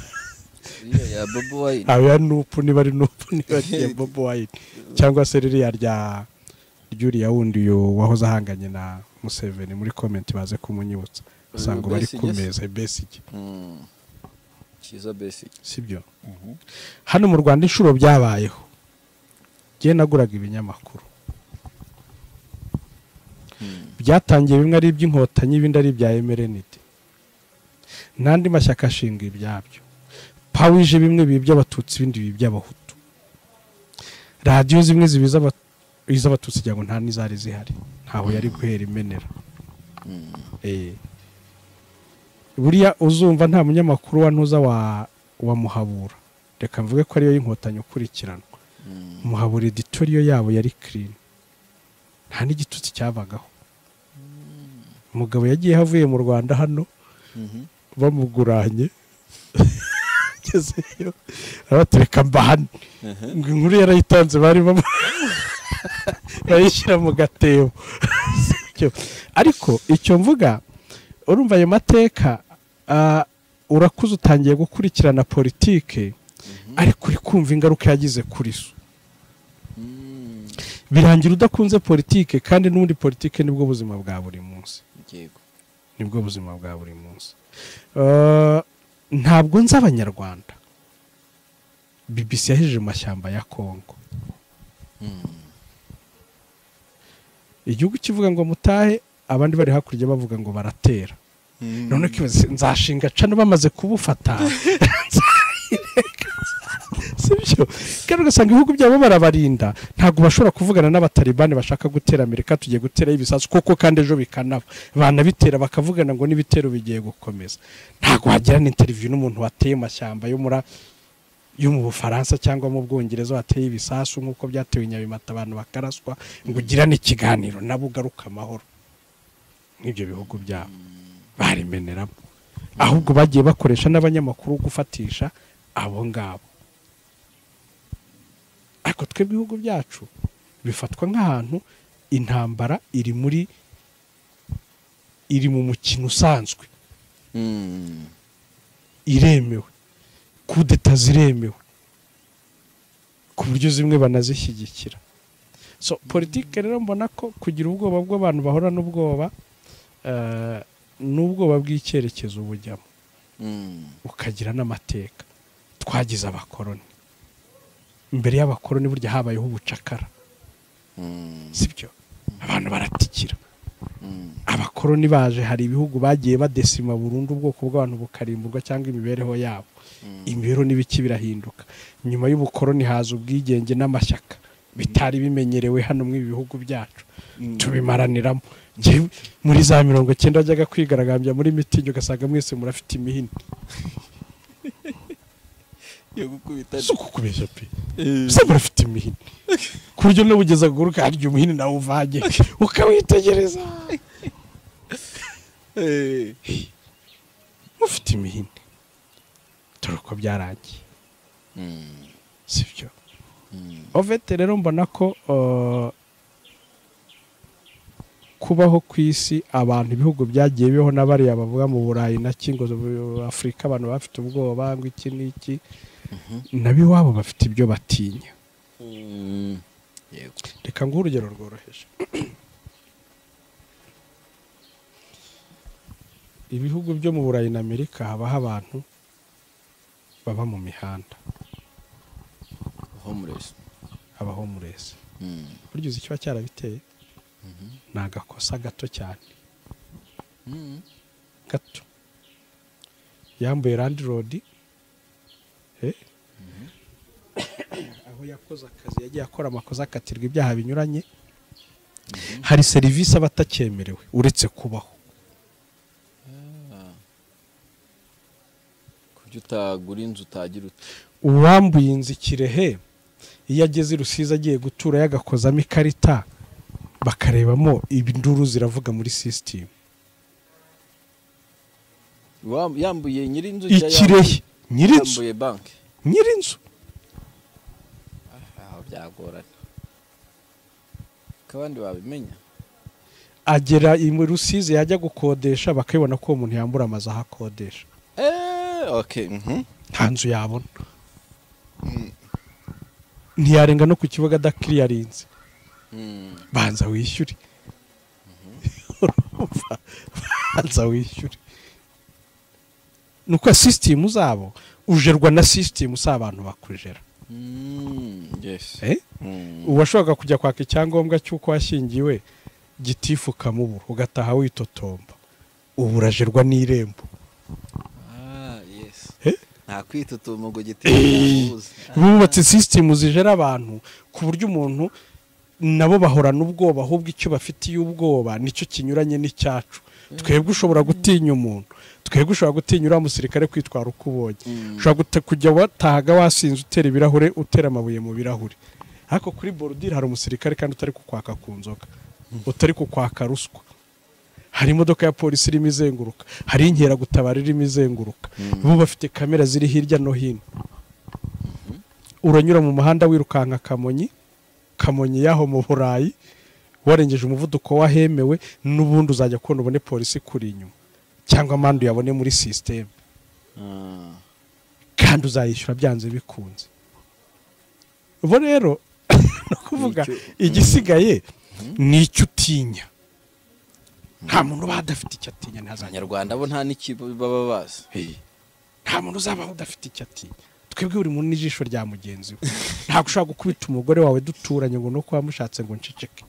Bobi Wine, aya Nupu, niba ari Nupu, niba ari Bobi Wine, cyangwa se ririya rya ryuriya wundi yo wahoze ahanganye na Museveni. Muri comment baze kumunyibutsa, usanga bari kumeza Besigye. Kiza Besigye, sibyo? Hano mu Rwanda inshuro byabayeho, ngiye naguraga ibinyamakuru byatangiye bimwe ari iby'inkotanyi ibindi ari ibya MRND n'andi mashyaka ashinga ibyabyo, pawije bimwe biby'abatutsi ibindi biby'abahutu, radiyo zimwe zibiza iz'abatutsi cyangwa nta n'izari zihari, ntaho yari guhera imenera. Buriya uzumva nta munyamakuru wa ntuza wa Muhabura, reka mvuge ko ariyo y'inkotanyi ukurikiranwa, Muhabura editoriyo yabo yari clean, nta n'igitutsi cyabagaho. Umugabo yagiye avuye mu Rwanda hano bamuguranye agezeyo abatereka mbahane, ngo inkuru yarayitanze bari bayishyira mu gatebo. Ariko icyo mvuga, urumva ayo mateka, urakuze utangiye gukurikirana politike, ariko uri kumva ingaruka yagize kuri so, birangira udakunze politike, kandi n'ubundi politike nibwo buzima bwa buri munsi, nibwo buzima bwa buri munsi. Ntabwo nzi abanyarwanda BBC yahejeje mu mashyamba ya Kongo, igihugu kivuga ngo mutahe, abandi bari hakurya bavuga ngo baratera. None kibaze nzashinga cano bamaze kubufata, sibyo? Kandi ugasanga ibihugu byabo barabarinda, ntabwo bashobora kuvugana n'abatalibani bashaka gutera Amerika, tugiye gutera ibisasu koko, kandi ejo bikanaba banabitera bakavugana ngo n'ibitero bigiye gukomeza. Ntabwo wagira interview n'umuntu wateye amashyamba yo muri yo mu Bufaransa cyangwa mu Bwongereza wateye ibisasu nk'uko byatewe Nyabimata abantu bakaraswa, ngo ugirane ikiganiro nabo ugaruka amahoro. Nk'ibyo bihugu byabo barimeneramo, ahubwo bagiye bakoresha n'abanyamakuru gufatisha abo ngabo. Ariko twe ibihugu byacu bifatwa nk'ahantu intambara iri muri iri mu mukino usanzwe, iremewe, kudeta ziremewe ku buryo zimwe banazishyigikira. So politike rero mbona ko kugira ubwoba bw'abantu bahora n'ubwoba, n'ubwoba bw'icyerekezo bujyamo, ukagira n'amateka. Twagize abakoroni, imbere y'abakoroni burya habayeho ubucakara, sibyo? Abantu baratikira. Abakoroni baje hari ibihugu bagiye badesima burundu ubwoko bw'abantu bukarimburwa cyangwa imibereho yabo. Imibereho n'ibiki birahinduka. Nyuma y'ubukoroni haza ubwigenge n'amashyaka bitari bimenyerewe hano mu bihugu byacu, tubimaraniramo. Muri za 90 wajyaga kwigaragambya muri mitingi ugasanga mwese murafite imihini yo gukubita, si ukukubeshya pe, se murafite imihini ku buryo n'ubugeza guruka harya umuhini nawe uvanye ukawitegereza. Mufite imihini, dore uko byarangiye, sibyo? Ovete rero mbona ko kubaho ku isi abantu ibihugu byagiye biho n'abariya bavuga mu Burayi na kingo Afurika abantu bafite ubwoba ngo iki n'iki, nabi wabo bafite ibyo batinya. Yego, reka nguhe urugero rworoheje. Ibihugu byo mu Burayi na Amerika habaho abantu baba mu mihanda, homeless, aba homeless. Burya uzi ikiba cyarabiteye? Ni agakosa gato cyane, gato. Yambuye landlord, aho yakoze akazi yagiye akora amakosa akatirwa ibyaha binyuranye. Hari serivisi aba atakemerewe uretse kubaho. Kuki utagura inzu utagira ute? Uwambuye inzu Kirehe iyo ageze i Rusizi agiye gutura yagakozamo ikarita bakarebamo induru ziravuga muri system. Yambuye nyirinzu Ikirehe, nyirinzu, yambuye banki, nyirinzu. Aho byagorana kabandi babimenya. Agera i Rusizi yajya gukodesha bakabibona ko umuntu yambura amazu ahakodesha. Okay. Nta nzu yabona, ntiyarenga no ku kibuga adakiriyarinze. Banza wishyure. Banza wishyure. Nuko system zabo ujerwa na system si abantu bakujera. Yes. Uwashoboraga kujya kwaka icyangombwa cy'uko washyingiwe gitifu kamubura ugataha witotomba, ubu urajerwa n'irembo. Yes. Nta kwitotomba ngo gitifu. Bubatse system zijera abantu ku buryo umuntu nabo bahorana ubwoba, ahubwo icyo bafitiye ubwoba nicyo kinyuranye n'icyacu. Twebwe ushobora gutinya umuntu, twebwe ushobora gutinya uriya musirikare kwitwara uko ubonye, ushobora kujya watahaga wasinze utera ibirahure, utera amabuye mu birahure, ariko kuri borudire hari umusirikare kandi utari kukwaka ku nzoga, utari kukwaka ruswa. Hari imodoka ya polisi irimo izenguruka, hari inkeragutabara irimo izenguruka, bo bafite kamera ziri hirya no hino. Uranyura mu muhanda wirukanka Kamonyi, Kamonyi yaho mu Burayi, warengeje umuvuduko wahemewe, n'ubundi uzajya kubona ubone polisi kuri inyuma cyangwa amande uyabone muri system, kandi uzayishyura byanze bikunze. Ubu rero no kuvuga igisigaye ni icyo utinya. Nta muntu uba adafite icyo atinya, ntazanyarwanda bo nta n'iki baba bazi. Nta muntu uzabaho udafite icyo atinya. Twebwe buri muntu n'ijisho rya mugenzi we. Ntabwo ushobora gukubita umugore wawe duturanye ngo nuko wamushatse ngo nceceke.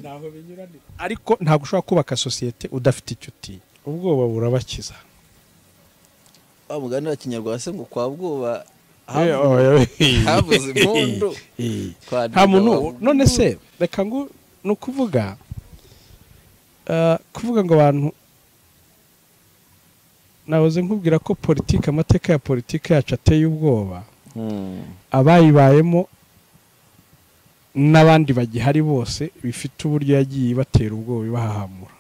Naho binyuranira. Ariko ntabwo ushobora kubaka sosiyete udafite icyo utinya. Ubwoba burabakiza. Wa mugani wa Kinyarwanda se ngo kwa bwoba habuze impundu. Nta muntu none se reka ngo nukuvuga kuvuga ngo abantu nahoze nkubwira ko politiki, amateka ya politiki yacu ateye ubwoba. Abayibayemo n'abandi bagihari bose bifite uburyo yagiye batera ubwoba ibahahamura.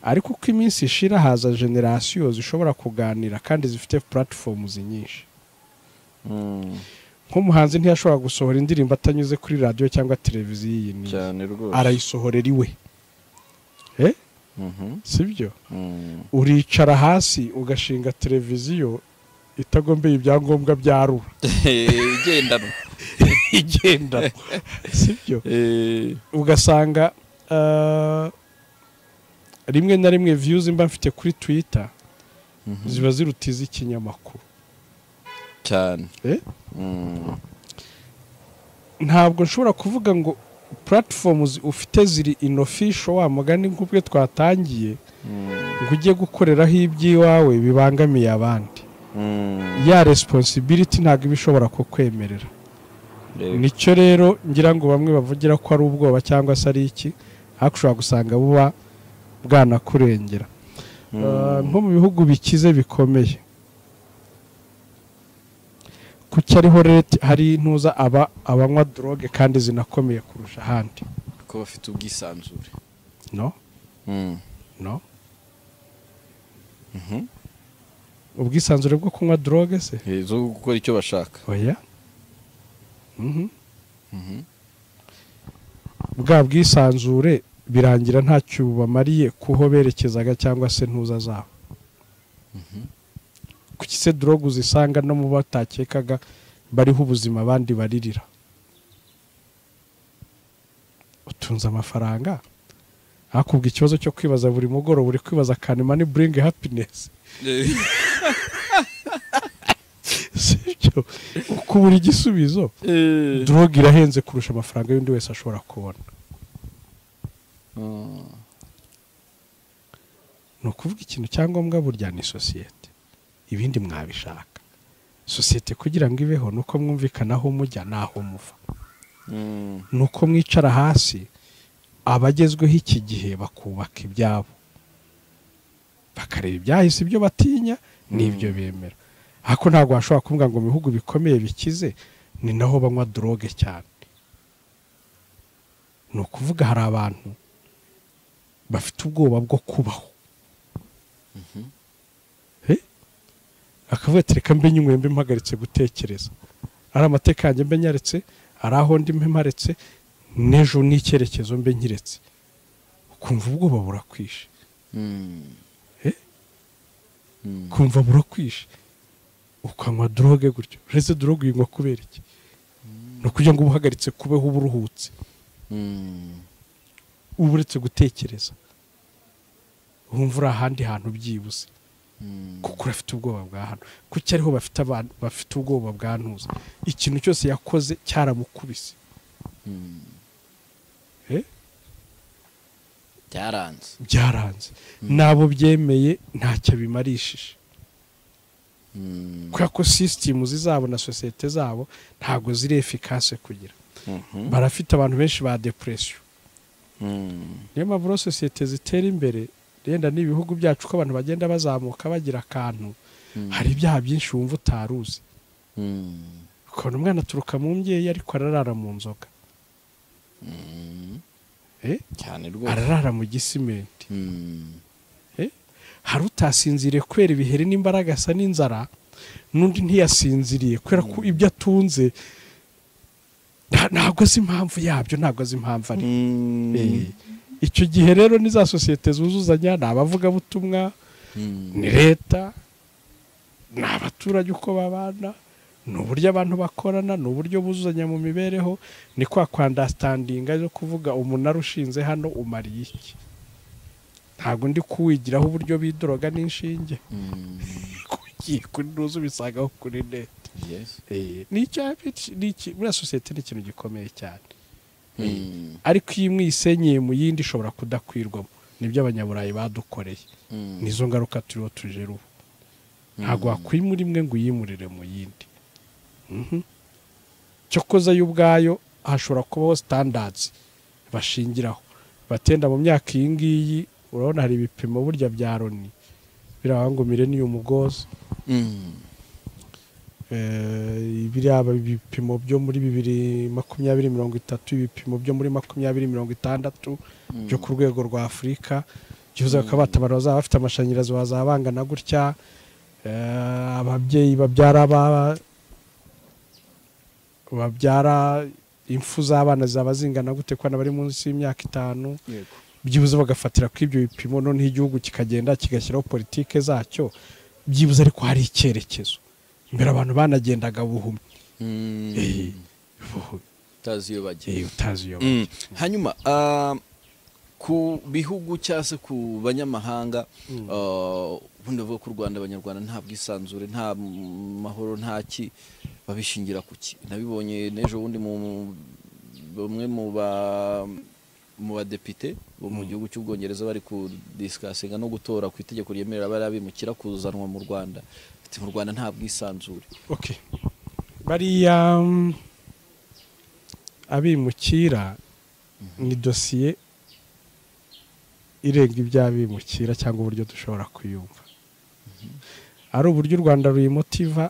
Ariko uko iminsi ishira haza generasiyo zishobora kuganira kandi zifite platforms nyinshi. Nk'umuhanzi ntiyashobora gusohora indirimbo atanyuze kuri radio cyangwa televiziyo iyi ni arayisohorera iwe. Sibyo? Uricara hasi ugashinga televiziyo itagombeye ibyangombwa bya rura igendanwa igendanwa, sibyo? Ugasanga rimwe na rimwe views mba mfite kuri Twitter ziba ziruta iz'ikinyamakuru cyane. Ntabwo nshobora kuvuga ngo platforms ufite ziri inofficial wa mugani nk'ubwe twatangiye ngo ujye gukoreraho iby'iwawe bibangamiye abandi. Ya responsibility ntabwo iba ishobora kukwemerera. Nicyo rero ngira ngo bamwe bavugira ko ari ubwoba cyangwa se ari iki, ariko ushobora gusanga buba bwanakurengera. Nko mu bihugu bikize bikomeye, kuki ariho rate hari intuza abanywa drogue kandi zinakomeye kurusha ahandi? Ko bafite ubwisanzure. No. No. Ubwisanzure bwo kunywa drogue se? Zo gukora icyo bashaka. Oya. Bwa bwisanzure birangira ntacyo bamariye kuho berekezaga cyangwa se ntuza zabo. Kuki se drogue uzisanga no mu batakekaga bariho ubuzima abandi baririra? Utunze amafaranga akubwa ikibazo cyo kwibaza buri mugoroba, uri kwibaza can money bring happiness? Sibyo, ukubura igisubizo. Drogue irahenze kurusha amafaranga y'undi wese ashobora kubona. Ni ukuvuga ikintu cyangombwa burya ni sosiyete, ibindi mwabishaka. Sosiyete kugira ngo ibeho nuko mwumvikana aho mujya naho muva, nuko mwicara hasi abagezweho iki gihe bakubaka ibyabo, bakareba ibyahise ibyo batinya n'ibyo bemera. Ariko ntabwo washobora kuvuga ngo mu bihugu bikomeye bikize ni naho banywa drogue cyane. Ni ukuvuga hari abantu bafite ubwoba bwo kubaho. Akavuga ati reka mbe nyinyweye mbe mpagaritse gutekereza, ari amateka yanjye mbe nyaretse, ari aho ndi mbe mparetse, n'ejo n'icyerekezo mbe nkiretse. Ukumva ubwoba burakwishe. Kumva burakwishe ukanywa drogue gutyo. Uretse drogue uyinywa kubera iki? Ni ukugira ngo ubuhagaritse kubeho uburuhutse, uba uretse gutekereza, wumva uri ahandi hantu byibuze, kuko urafite ubwoba bwa hano. Kuki ariho bafite abantu bafite ubwoba bwa ntuza? Ikintu cyose yakoze cyaramukubise. Byaranze. Nabo byemeye ntacyo bimarishije. Kubera ko system zabo na sosiyete zabo ntabwo ziri efficace kugira. Barafite abantu benshi ba depression. Niyo mpamvu sosiyete zitera imbere yenda n'ibihugu byacu ko abantu bagenda bazamuka bagira akantu, hari ibyaha byinshi wumva utaruzi. Ukabona umwana aturuka mu mbyeyi ariko ararara mu nzoga. Cyane rwose. Ararara mu gisimenti. Hari utasinziriye kubera ibiheri n'imbaraga asa n'inzara, n'undi ntiyasinziriye kubera ko ibyo atunze ntabwo azi impamvu yabyo, ntabwo azi impamvu ari. Icyo gihe rero ni za sosiyete zuzuzanya, ni abavugabutumwa, ni leta, ni abaturage uko babana, ni uburyo abantu bakorana, ni uburyo buzuzanya mu mibereho, ni kwa kwandastandinga yo kuvuga umunara ushinze hano umariye iki. Ntabwo ndi kuwigiraho uburyo bidroga n'inshinge. Kugiye kuri ntuzu bisagaho kuri net. Ni muri sosiyete ni ikintu gikomeye cyane. Ariko iyo imwe isenyeye mu yindi ishobora kudakwirwamo. Nibyo abanyaburayi badukoreye. Nizo ngaruka turiho tujera ubu. Ntabwo wakwimura imwe ngo uyimurire mu yindi. Cyokoza y'ubwayo hashobora kubaho standards bashingiraho. Batenda mu myaka iyi ngiyi, urabona hari ibipimo burya bya Loni biraba ngo millennium goals. Biriya ibipimo byo muri 2020-30, ibipimo byo muri 2060 byo ku rwego rwa Afurika, byibuze bakaba batabara bazaba bafite amashanyarazi bazabangana gutya, ababyeyi babyara impfu z'abana zaba zingana gute ko bari munsi y'imyaka 5. Byibuze bagafatira kuri ibyo bipimo, noneho igihugu kikagenda kigashyiraho politike zacyo byibuze, ariko hari icyerekezo. Mbere abantu banagendaga buhumyi. Utazi iyo bagiye. Utazi iyo bagiye. Hanyuma ku bihugu cyangwa se ku banyamahanga, ubundi bavuga ko u Rwanda abanyarwanda nta bwisanzure, nta mahoro, nta ki, Babishingira kuki? Nabibonye n'ejo bundi mu bamwe mu badepite bo mu gihugu cy'Ubwongereza bari kudiscussinga no gutora ku itegeko ryemerera abimukira kuzanwa mu Rwanda. Ati mu Rwanda nta bwisanzure. Okay. Bariya abimukira ni dosiye irenga iby'abimukira cyangwa uburyo dushobora kuyumva. Ari uburyo u Rwanda ruyimotiva,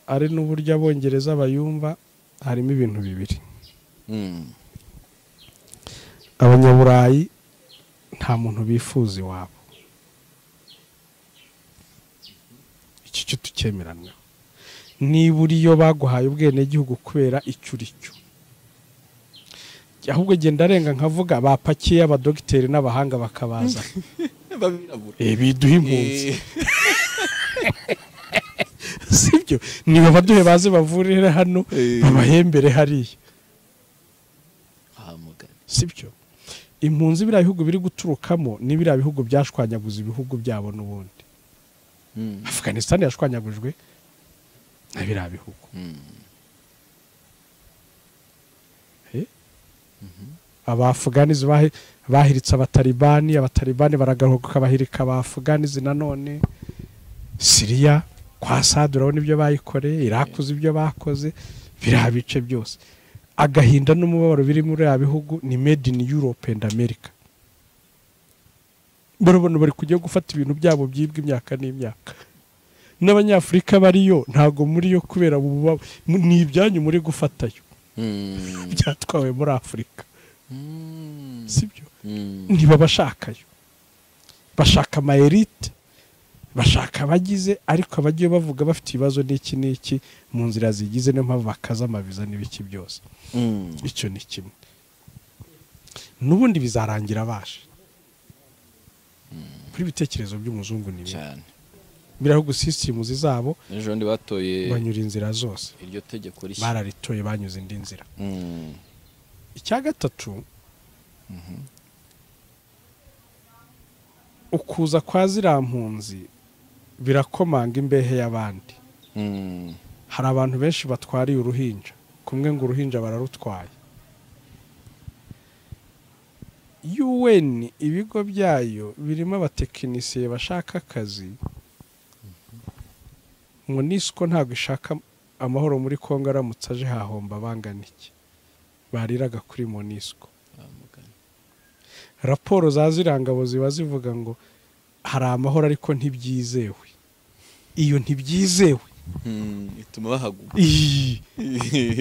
ari n'uburyo Abongereza bayumva, harimo ibintu bibiri. Abanyaburayi nta muntu bifuza iwabo, iki cyo tukemeranwa. Niba uriyo baguhaye ubwenegihugu kubera icyo uri cyo, ahubwo genda arenga nkavuga bapakiye abadogiteri n'abahanga bakabaza biduha impunzi, sibyo? Niba baduhe baze bavurire hano babahembere hariya, sibyo? Impunzi biriya bihugu biri guturukamo ni biriya bihugu byashwanyaguza ibihugu byabo n'ubundi. Afghanistan yashwanyagujwe na biriya bihugu. Abaafghanizi bahiritse abatalibani, abatalibani baragaruka bahirika abaafghanizi nanone. Syria kwa Assad urabona ibyo bayikoreye, Iraq uzi ibyo bakoze, biriya bice byose. Agahinda n'umubabaro biri muri ya bihugu ni made in Europe and America. Barabona bari kujya gufata ibintu byabo byibwe imyaka n'imyaka. N'abanyafrika bariyo ntago muri yo kubera ni ibyanyu muri gufatayo. Byatwawe muri Afrika. Sibyo? Ntibabashakayo. Bashaka ama elite, bashaka abagize, ariko abagiye bavuga bafite ibibazo n'iki n'iki mu nzira zigize, niyo mpamvu bakaza amaviza n'ibiki byose. Icyo ni kimwe. N'ubundi bizarangira bashe. Kuri ibitekerezo by'umuzungu ni cyane. Birahugu system zabo ejo ndi batoye banyura inzira zose. Iryo tegeko rishya bararitoye banyuze indi nzira. Icya gatatu, ukuza kwa ziriya mpunzi birakomanga imbehe y'abandi. Hari abantu benshi batwariye uruhinja, kumwe ngo uruhinja bararutwaye. UN ibigo byayo birimo abatekinisiye bashaka akazi. MONUSCO ntabwo ishaka amahoro muri Kongo, aramutse aje hahomba bangana iki? Bariraga kuri MONUSCO. Raporo za zirangabo ziba zivuga ngo hari amahoro ariko ntibyizewe. Iyo ntibyizewe ituma bahaguma.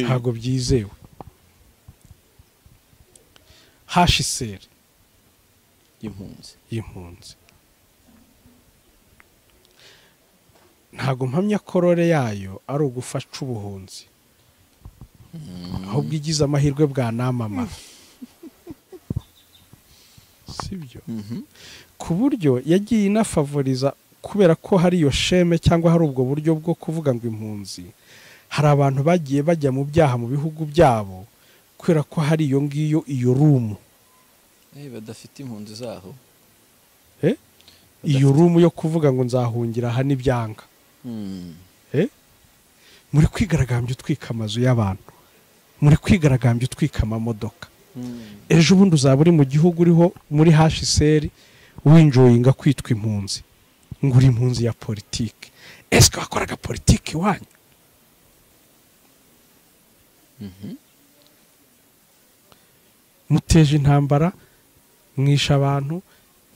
Ntabwo byizewe. HCR y'impunzi ntabwo mpamya korore yayo ari ugufasha ubuhunzi, ahubwo igize amahirwe bwa namamara, sibyo? Ku buryo yagiye inafavoriza kubera ko hari iyo sheme cyangwa hari ubwo buryo bwo kuvuga ngo impunzi, hari abantu bagiye bajya mu byaha mu bihugu byabo kubera ko hari iyo ngiyo iyo rumu badafite impunzi zaho, iyo rumu yo kuvuga ngo nzahungira aha n'ibyanga. Muri kwigaragambya utwika amazu y'abantu, muri kwigaragambya utwika amamodoka. Ejo bundi uzaba uri mu gihugu uriho muri HCR winjoyinga kwitwa impunzi, ngo uri impunzi ya politiki. Ese wakoraga politiki wanyu? Muteje intambara, mwisha abantu,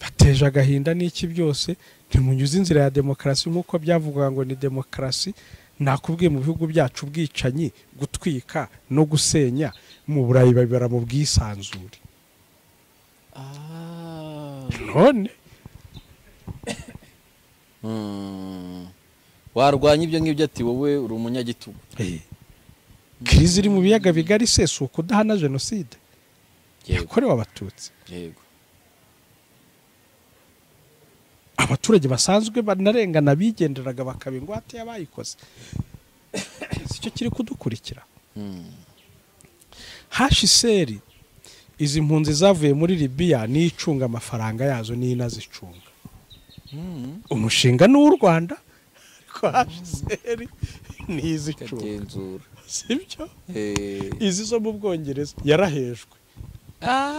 bateje agahinda n'iki byose, ntimunyuze inzira ya demokarasi nk'uko byavugwa ngo ni demokarasi. Nakubwiye mu bihugu byacu ubwicanyi, gutwika no gusenya, mu Burayi babibara mu bwisanzure. None warwanya ibyo ngibyo ati wowe uri umunyagitugu. Krizi iri mu biyaga bigari se si ukudahana jenoside yakorewe Abatutsi? Yego. Abaturage basanzwe banarengana bigenderaga bakaba ingwate y'abayikoze, sicyo kiri kudukurikira. HCR izi mpunzi zavuye muri Libya n'icunga amafaranga yazo n'inazicunga. Umushinga ni uw'u Rwanda, Ariko HCR ntizicunga, sibyo? Izi zo mu Bwongereza yarahejwe,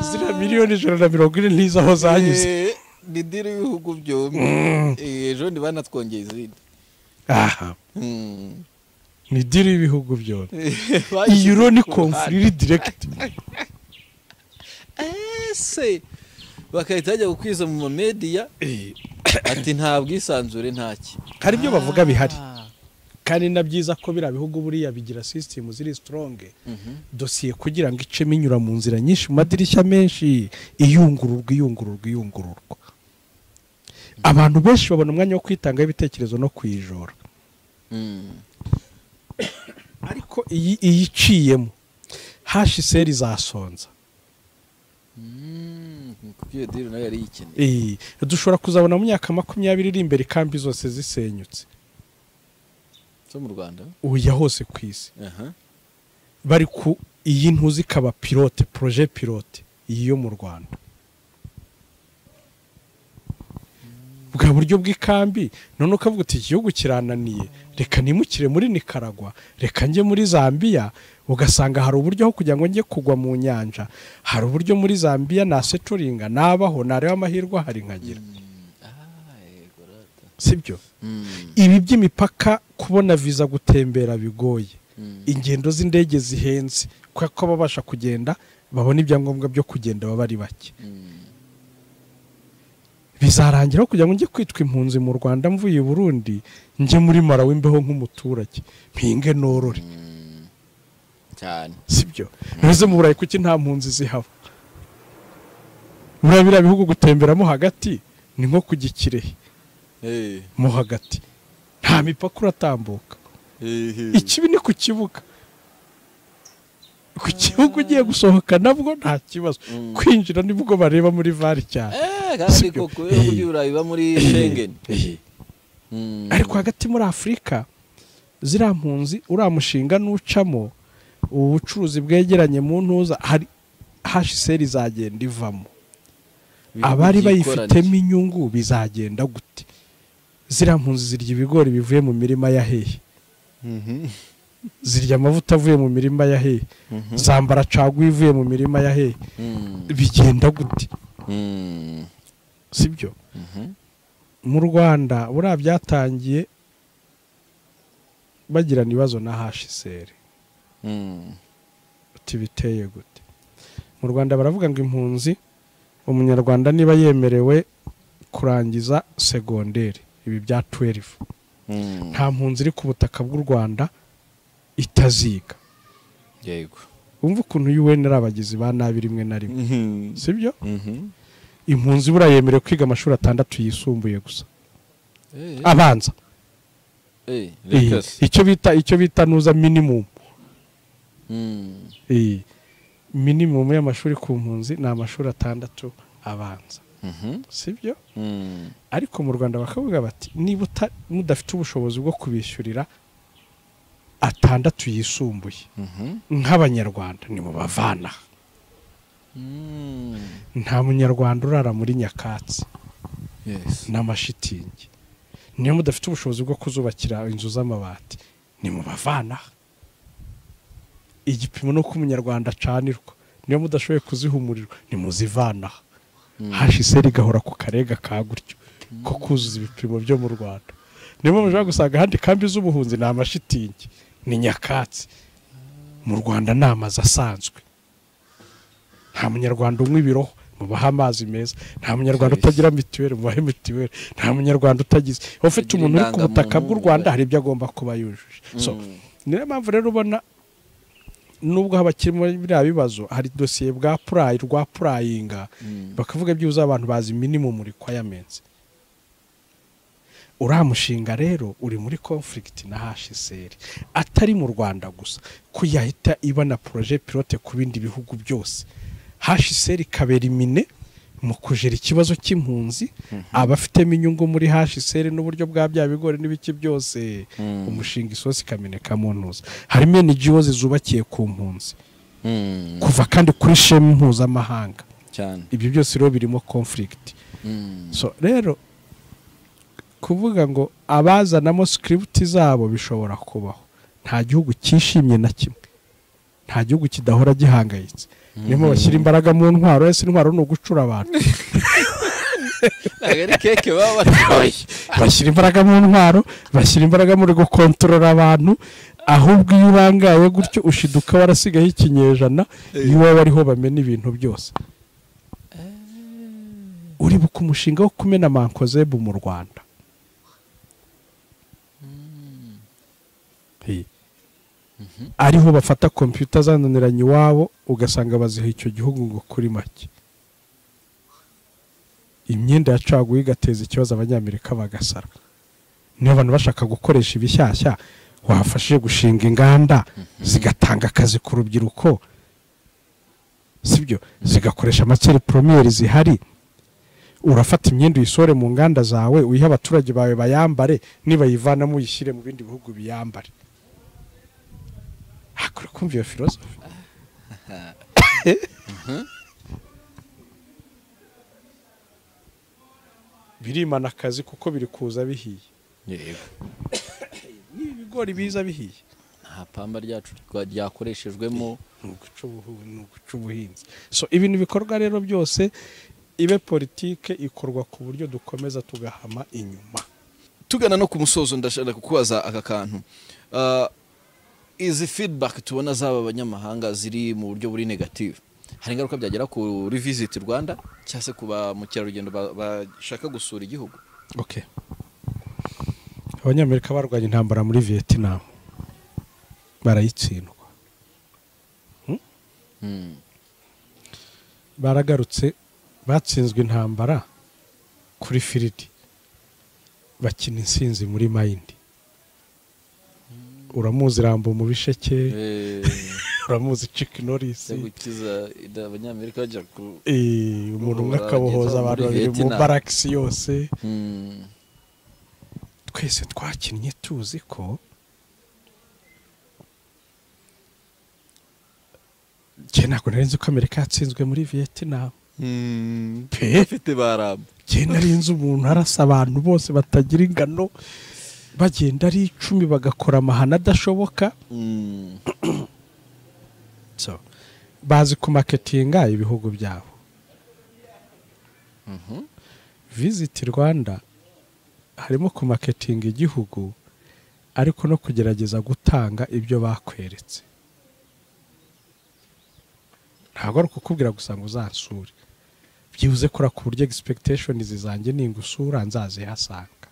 ziriya 140,000,000 ntizo aho zanyuze. Ni diri y'ibihugu byombi, ejo ntibanatwongeye izindi. Aha ni diri y'ibihugu byombi, iyo ni conflit direct. Ese bakahita bajya gukwiza mu media ati nta bwisanzure ntaki. Hari ibyo bavuga bihari, kandi na byiza ko bira bihugu buriya bigira system ziri strong, dosiye kugira ngo icemo inyura mu nzira nyinshi, mu madirishya menshi, iyungururwa iyungururwa iyungururwa. Abantu benshi babona umwanya wo kwitanga ibitekerezo no kwijora. Ariko iyi iyiciyemo HCR zasonza. Dushobora kuzabona mu myaka 20 iri imbere kambi zose zisenyutse zo mu Rwanda, uya hose ku isi. Bari ku iyi ntuzi ikaba pilote, projet pilote iyi yo mu Rwanda, bwa buryo bw'ikambi. None ukavuga uti igihugu kirananiye, reka nimukire muri Nicaragua, reka njye muri Zambia. Ugasanga hari uburyo aho kugira ngo njye kugwa mu nyanja, hari uburyo muri Zambia nasetoringa nabaho, nareba amahirwe hari nkagira. Sibyo? Ibi by'imipaka, kubona visa, gutembera bigoye, ingendo z'indege zihenze, kuko babasha kugenda babona ibyangombwa byo kugenda baba ari bake. Bizarangira kugira ngo njye kwitwa impunzi mu Rwanda mvuye i Burundi, njye muri Malawi mbeho nk'umuturage, mpinge norore cyane. Sibyo? Ntuze mu Burayi kuki nta mpunzi zihaba? Muri biriya bihugu gutemberamo hagati ni nko kujya i Kirehe mo hagati, nta mipaka uratambuka. Ikibi ni ku kibuga, ku kibuga ugiye gusohoka nabwo nta kibazo, kwinjira nibwo bareba muri VAR cyane. Kandi koko ibihugu by'Uburayi biba muri Schengen. Ariko hagati muri Afurika ziriya mpunzi uriya mushinga n'ucamo ubucuruzi bwegeranye mu ntuza, hari HCR izagenda ivamo, abari bayifitemo inyungu bizagenda gute? Ziriya mpunzi zirya ibigori bivuye mu mirima ya hehe? Zirya amavuta avuye mu mirima ya hehe? Zambara caguwa ivuye mu mirima ya hehe? Bigenda gute? Sibyo? Mu Rwanda buriya byatangiye bagirana ibibazo na HCR. Uti biteye gute? Mu Rwanda baravuga ngo impunzi, umunyarwanda niba yemerewe kurangiza segonderi, ibi bya 12, nta mpunzi iri ku butaka bw'u Rwanda itaziga. Yego. Umva ukuntu UN ari abagizi ba nabi rimwe na rimwe. Sibyo? Impunzi buriya yemerewe kwiga amashuri 6 yisumbuye gusa, abanza. Icyo bita nuza minimum. Minimum y'amashuri ku mpunzi ni amashuri 6 abanza. Sibyo? Ariko mu Rwanda bakavuga bati niba mudafite ubushobozi bwo kubishyurira 6 yisumbuye nk'abanyarwanda nimubavana. Nta munyarwanda urara muri nyakatsi n'amashitingi. Niyo mudafite ubushobozi bwo kuzubakira inzu z'amabati nimubavana. Igipimo nuko umunyarwanda acanirwa, niyo mudashoboye kuzihumurirwa nimuzivana. HCR igahora ku karega ka gutyo ko kuzuza ibipimo byo mu Rwanda. Niyo mushobora gusanga ahandi kambi z'ubuhunzi ni amashitingi, ni nyakatsi. Mu Rwanda ni amazu asanzwe. Nta munyarwanda unywa ibiroho, mubaha amazi meza. Nta munyarwanda utagira mituweli, mubahe mituweli. Nta munyarwanda utagize. Ufite umuntu uri ku butaka bw'u Rwanda hari ibyo agomba kuba yujuje. So niyo mpamvu rero ubona nubwo habakirimo biriya bibazo, hari dosiye bwa purayi rwa purayinga bakavuga byuza abantu bazi minimum requirements. Uriya mushinga rero uri muri conflict na HCR, atari mu Rwanda gusa, ko yahita iba na projet pilote ku bindi bihugu byose. HCR ikabera imine mu kujera ikibazo cy'impunzi, abafitemo inyungu muri HCR n'uburyo bwa bya bigori n'ibiki byose, umushinga isosi ikameneka mu ntuza. Harimo NGOs zubakiye ku mpunzi, kuva kandi kuri shema mpuzamahanga cyane. Ibyo byose rero birimo conflict. So rero Kuvuga ngo abazanamo script zabo bishobora kubaho. Nta gihugu cyishimye na kimwe, nta gihugu kidahora gihangayitse. Niyo bashyira imbaraga mu ntwaro, ese intwaro ni ugucura abantu. Bashyira imbaraga mu ntwaro, bashyira imbaraga muri gukontorora abantu. Ahubwo iyo urangaye gutyo ushiduka warasigaye ikinyejana, iwawe ariho bamena ibintu byose. Uribuka umushinga wo kumena mankozebu mu Rwanda? Ariho bafata computer zananiranye iwabo ugasanga baziha icyo gihugu ngo kuri make. Imyenda yacaguye igateza ikibazo, abanyamerika bagasara. Niyo abantu bashaka gukoresha ibishyashya, wafashije gushinga inganda zigatanga akazi ku rubyiruko, sibyo, zigakoresha matière première zihari. Urafata imyenda uyisore mu nganda zawe, uyihe abaturage bawe bayambare, nibayivanamo uyishyire mu bindi bihugu biyambare. Hakora kumva iyo philosophy. Birimana akazi kuko biri kuza bihiye. Yego. Ni ibigori biza bihiye. Nta pamba ryacu ryakoreshejwemo n'uguca ubuhinzi. So ibintu bikorwa rero byose, ibe politike ikorwa ku buryo dukomeza tugahama inyuma. Tugana no ku musozo, ndashaka kukubaza aka kantu. Izi feedback tubona zaba abanyamahanga ziri mu buryo buri negative, hari ingaruka byagera kuri Visit Rwanda cyangwa se kuba mukerarugendo bashaka gusura igihugu? Okay. Abanyamerika barwanye intambara muri Vietnam barayitsindwa. Baragarutse batsinzwe intambara kuri firidi, bakina insinzi muri mayindi. Uramuzi Rambo mu bisheke, uramuzi Chuck Norris, gukiza abanyamerika bajya ku umuntu umwe akabohoza abantu babiri mu barracks yose. Twese twakinnye tuzi ko njye ntabwo nari nzi ko Amerika yatsinzwe muri Vietnam. Pe barambo. Njye nari nzi umuntu arasa abantu bose batagira ingano, bagenda ari 10 bagakora amahano adashoboka. So bazi ku marketinga ibihugu byabo. Visit Rwanda harimo ku marketing igihugu, ariko no kugerageza gutanga ibyo bakweretse. Ntabwo ari kukubwira gusa ngo uzansure, byibuze kora ku buryo expectations zanjye ningusura nzazihasanga.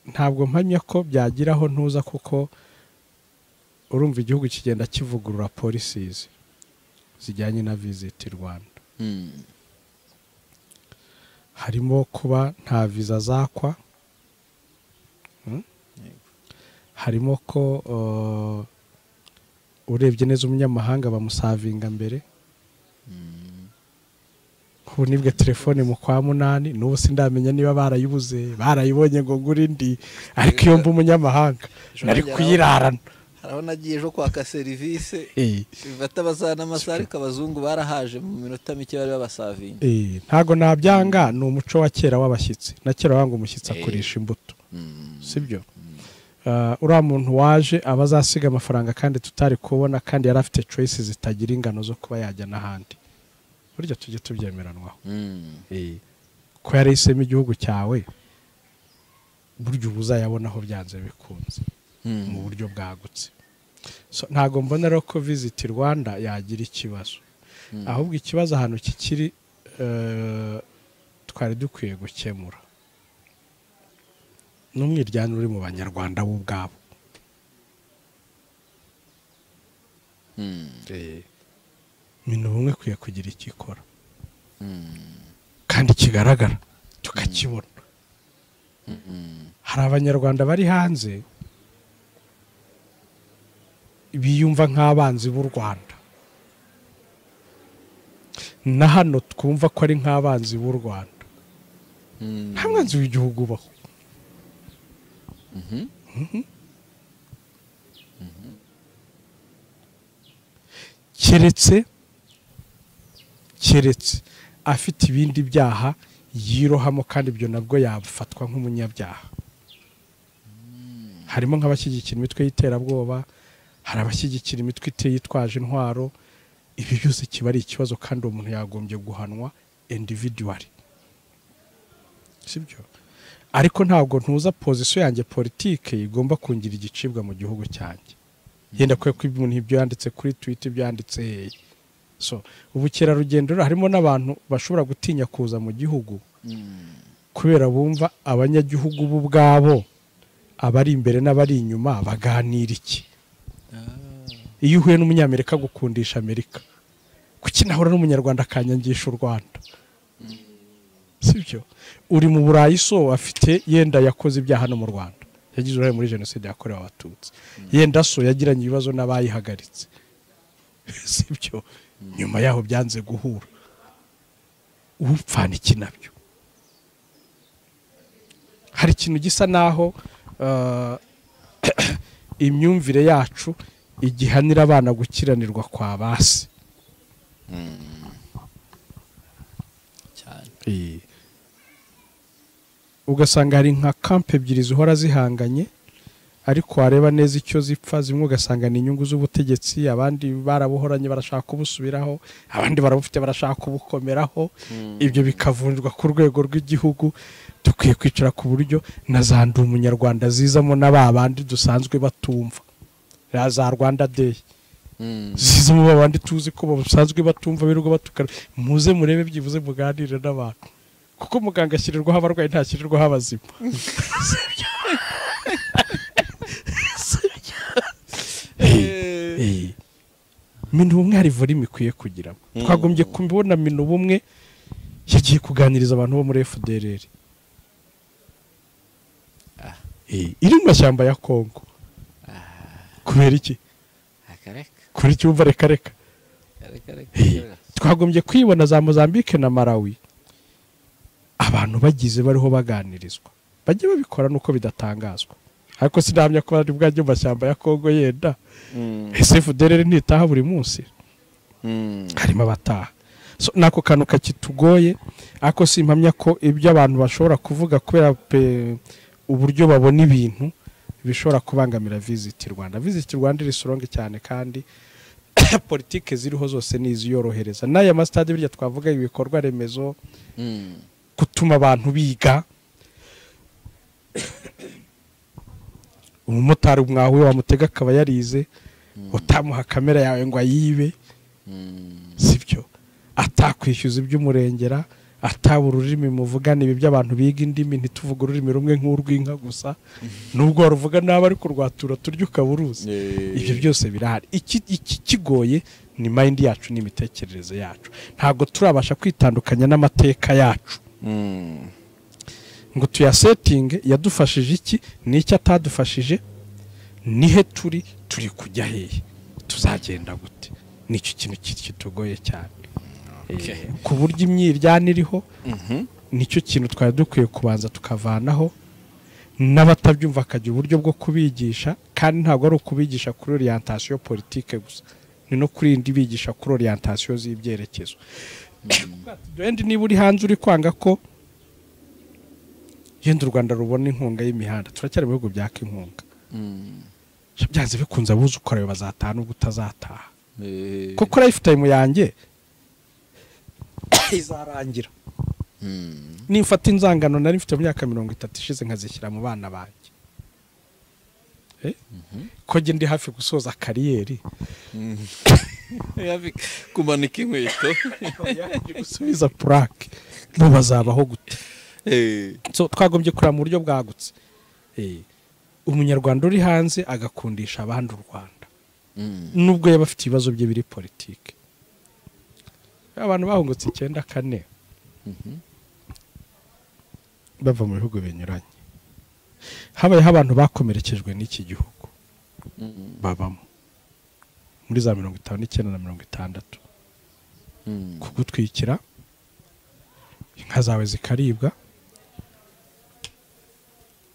Ntabwo mpamya ko byagiraho ntuza, kuko urumva igihugu kigenda kivugurura policies zijyanye na Visit Rwanda. Harimo kuba nta visa zakwa, harimo ko urebye neza umunyamahanga bamusavinga mbere. Ubu nibwe telefone mu kwa 8, n'ubu sindamenya niba barayibuze, barayibonye ngo ngure indi, ariko iyo mba umunyamahanga nari kuyirarana. Harabona agiye ejo kwaka service bifata bazana amasaha, ariko abazungu barahaje mu minota mike bari babasavinga. Ntago nabyanga, ni umuco wa kera w'abashyitsi. Na kera wanga umushyitsi akurisha imbuto, sibyo? Uriya muntu waje aba azasiga amafaranga kandi tutari kubona, kandi yari afite choices zitagira ingano zo kuba yajya n'ahandi. Burya tujye tubyemeranwaho. Ko yarahisemo igihugu cyawe, burya uba uzayabonaho byanze bikunze mu buryo bwagutse. So ntago mbona rero ko Visit Rwanda yagira ikibazo. Ahubwo ikibazo ahantu kikiri twari dukwiye gukemura n'umwiryane uri mu banyarwanda bo ubwabo. Minubumwe kwiye kugira ikikora kandi kigaragara tukakibona. Hari abanyarwanda bari hanze biyumva nk'abanzi b'u Rwanda, na hano twumva ko ari nk'abanzi b'u Rwanda. Nta mwanzi w'igihugu ubaho. Keretse afite ibindi byaha yirohamo, kandi ibyo nabwo yafatwa nk'umunyabyaha. Harimo nk'abashyigikira imitwe y'iterabwoba, hari abashyigikira imitwe yitwaje intwaro. Ibi byose kiba ari ikibazo, kandi uwo muntu yagombye guhanwa individually, sibyo? Ariko ntabwo ntuza position yanjye politike igomba kungira igicibwa mu gihugu cyanjye. Yenda kwe ko ibintu ibyo yanditse kuri Twitter byanditse hehe. So ubukerarugendo harimo n'abantu bashobora gutinya kuza mu gihugu kubera bumva abanyagihugu bo ubwabo abari imbere n'abari inyuma baganira iki. Iyo uhuye n'umunyamerika gukundisha Amerika, kuki nahura n'umunyarwanda akanyangisha u Rwanda? Sibyo? Uri mu Burayi so afite yenda yakoze ibyaha no mu Rwanda, yagize uruhare muri jenoside yakorewe Abatutsi, yenda so yagiranye ibibazo n'abayihagaritse, sibyo? Nyuma yaho byanze guhura, upfana iki nabyo? Hari ikintu gisa naho imyumvire yacu igihanira abana gukiranirwa kwa basi cyane. Ugasanga hari nka kampe ebyiri zihora zihanganye, ariko wareba neza icyo zipfa, zimwe ugasanga ni inyungu z'ubutegetsi, abandi barabuhoranye barashaka kubusubiraho, abandi barabufite barashaka kubukomeraho. Ibyo bikavunjwa ku rwego rw'igihugu. Dukwiye kwicara ku buryo na za Ndi Umunyarwanda zizamo n'ababandi dusanzwe batumva, za Rwanda Day zizamo babandi tuzi ko basanzwe batumva birirwa batukana, muze murebe byibuze muganire n'abantu, kuko muganga ashyirirwaho abarwayi ntashyirirwaho abazima. Minubumwe hari volume ikwiye kugiramo. Twagombye kubona Minubumwe yagiye kuganiriza abantu bo muri FDLR iri mu mashyamba ya Kongo. Kubera iki? Kuri cyumva reka reka. Twagombye kwibona za Mozambique na Malawi abantu bagize bariho baganirizwa, bajye babikora nuko bidatangazwa. Ariko sinamya ko bari bwajye mu mashyamba ya Kongo yenda FDLR ntitaha buri munsi, harimo abataha. So nako kantu kakitugoye, ariko simpamya ko ibyo abantu bashobora kuvuga kubera uburyo babona ibintu bishobora kubangamira Visit Rwanda. Visit Rwanda iri strong cyane, kandi politike ziriho zose niziyorohereza. N'aya masitade birya twavuga ibikorwa remezo, gutuma abantu biga. Umumotari mwahuye wamutega akaba yarize, utamuha kamera yawe ngo ayibe, sibyo? Atakwishyuza iby'umurengera, atabura ururimi muvugana. Ibi by'abantu biga indimi ntituvuga ururimi rumwe nk'urw'inka gusa, nubwo waruvuga nabi ariko rwatura turya ukaburuzi. Ibyo byose birahari. Iki kigoye ni mind yacu n'imitekerereze yacu. Ntabwo turabasha kwitandukanya n'amateka yacu ngo tuyasetinge. Yadufashije iki n'icyo atadufashije, nihe turi kujya hehe, tuzagenda gute? Nicyo kintu kitugoye cyane. Ku buryo imyiryane iriho, nicyo kintu twari dukwiye kubanza tukavanaho, n'abatabyumva akagira uburyo bwo kubigisha. Kandi ntabwo ari ukubigisha kuri orientation politique gusa, ni no kuri indi bigisha kuri orientation z'ibyerekezo. Wenda niba uri hanze uri kwanga ko yenda u Rwanda rubona inkunga y'imihanda, turacyari mu bihugu byaka inkunga, byanze bikunze abuzukuru bawe bazataha nubwo utazataha, kuko lifetime yanjye izarangira. Nimfata inzangano nari mfite mu myaka 30 ishize nkazishyira mu bana banjye, ko njye ndi hafi gusoza kariyeri, kumanika inkweto, gusubiza plaque, bo bazabaho gute? So twagombye kureba mu buryo bwagutse. Umunyarwanda uri hanze agakundisha abandi u Rwanda, nubwo yaba afite ibibazo bye biri politike. Abantu bahungutse 94 bava mu bihugu binyuranye, habayeho abantu bakomerekejwe n'iki gihugu babamo muri za 59 na 60, kugutwikira inka zawe zikaribwa,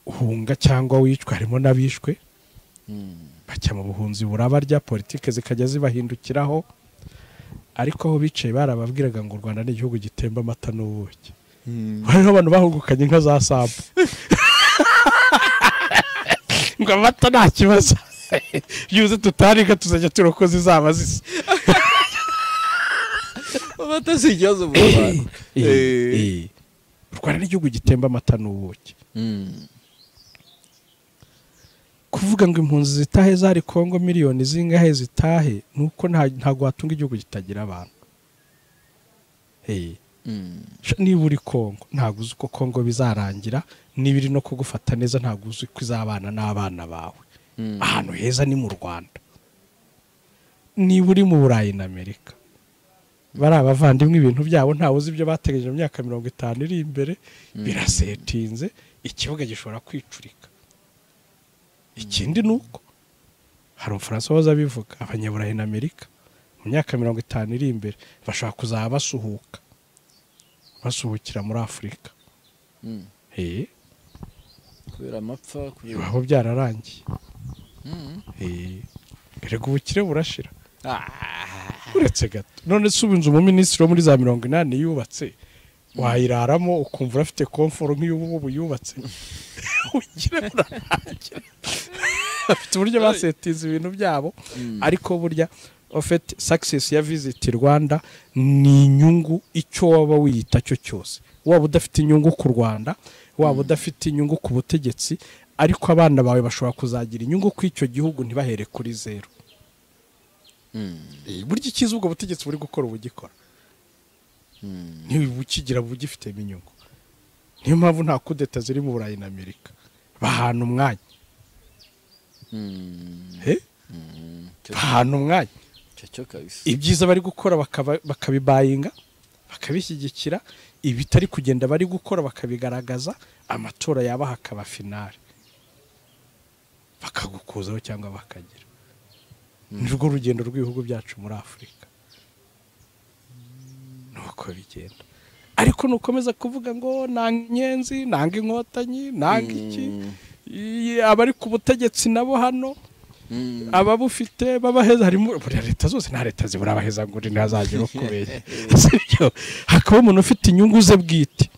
uhunga cyangwa wicwa, harimo n'abishwe bajya mu buhunzi burabarya, politike zikajya zibahindukiraho. Ariko aho bicaye barababwiraga ngo u Rwanda ni igihugu gitemba amata n'ubuki. Hariho abantu bahugukanye inka za sambu ngo amata nta kibazo, byuze tutarika tuzajya turokoza izaba zisa. Amata si ikibazo mu Rwanda. U Rwanda ni igihugu gitemba amata n'ubuki. Kuvuga ngo impunzi zitahe zari Kongo miliyoni zingahe zitahe, nuko ntago watunga igihugu kitagira abantu. Niba uri Kongo ntago uzi uko Kongo bizarangira, niba iri no kugufata neza ntago uzi ko izabana n'abana bawe. Ahantu heza ni mu Rwanda. Niba uri mu Burayi na Amerika, bari abavandimwe ibintu byabo ntawe uzi ibyo bategereje mu myaka 50 iri imbere, birasetinze, ikibuga gishobora kwicurika. Ikindi nuko hari Umufaransa waza abivuga, abanyaburayi na Amerika mu myaka 50 iri imbere bashobora kuzaba basuhuka, basuhukira muri Afurika. Kubera amapfa, kubera aho byararangiye. Erega ubukire burashira. Uretse gato none se ubu inzu umuminisitiri wo muri za 80 yubatse wayiraramo ukumva urafite comfort nk'iy'ubu yubatse? Ubukire burarangira. Bafite uburyo basetiza ibintu byabo, ariko burya ofet success ya Visit Rwanda ni inyungu icyo waba wiyita cyo cyose. Waba udafite inyungu ku Rwanda, waba udafite inyungu ku butegetsi, ariko abana bawe bashobora kuzagira inyungu ku icyo gihugu ntibahere kuri zero. Burya ikiza ubwo butegetsi buri gukora ubugikora ntibukigira bugifitemo inyungu. Niyo mpamvu nta kudeta ziri mu Burayi na Amerika, bahana umwanya. Bahana umwanya. Ibyiza bari gukora bakabibayinga, bakabishyigikira, ibitari kugenda bari gukora bakabigaragaza, amatora yaba hakaba finale bakagukuzaho cyangwa bakagira. Nirwo rugendo rw'ibihugu byacu muri Afurika, nuko bigenda. Ariko nukomeza kuvuga ngo nanga inyenzi, nanga inkotanyi, nanga iki, abari ku butegetsi nabo hano ababufite babaheza, harimo buriya leta zose nta leta zibura abaheza ngo ntihazagira ukubeshya, sibyo? Hakaba umuntu ufite inyungu ze bwite,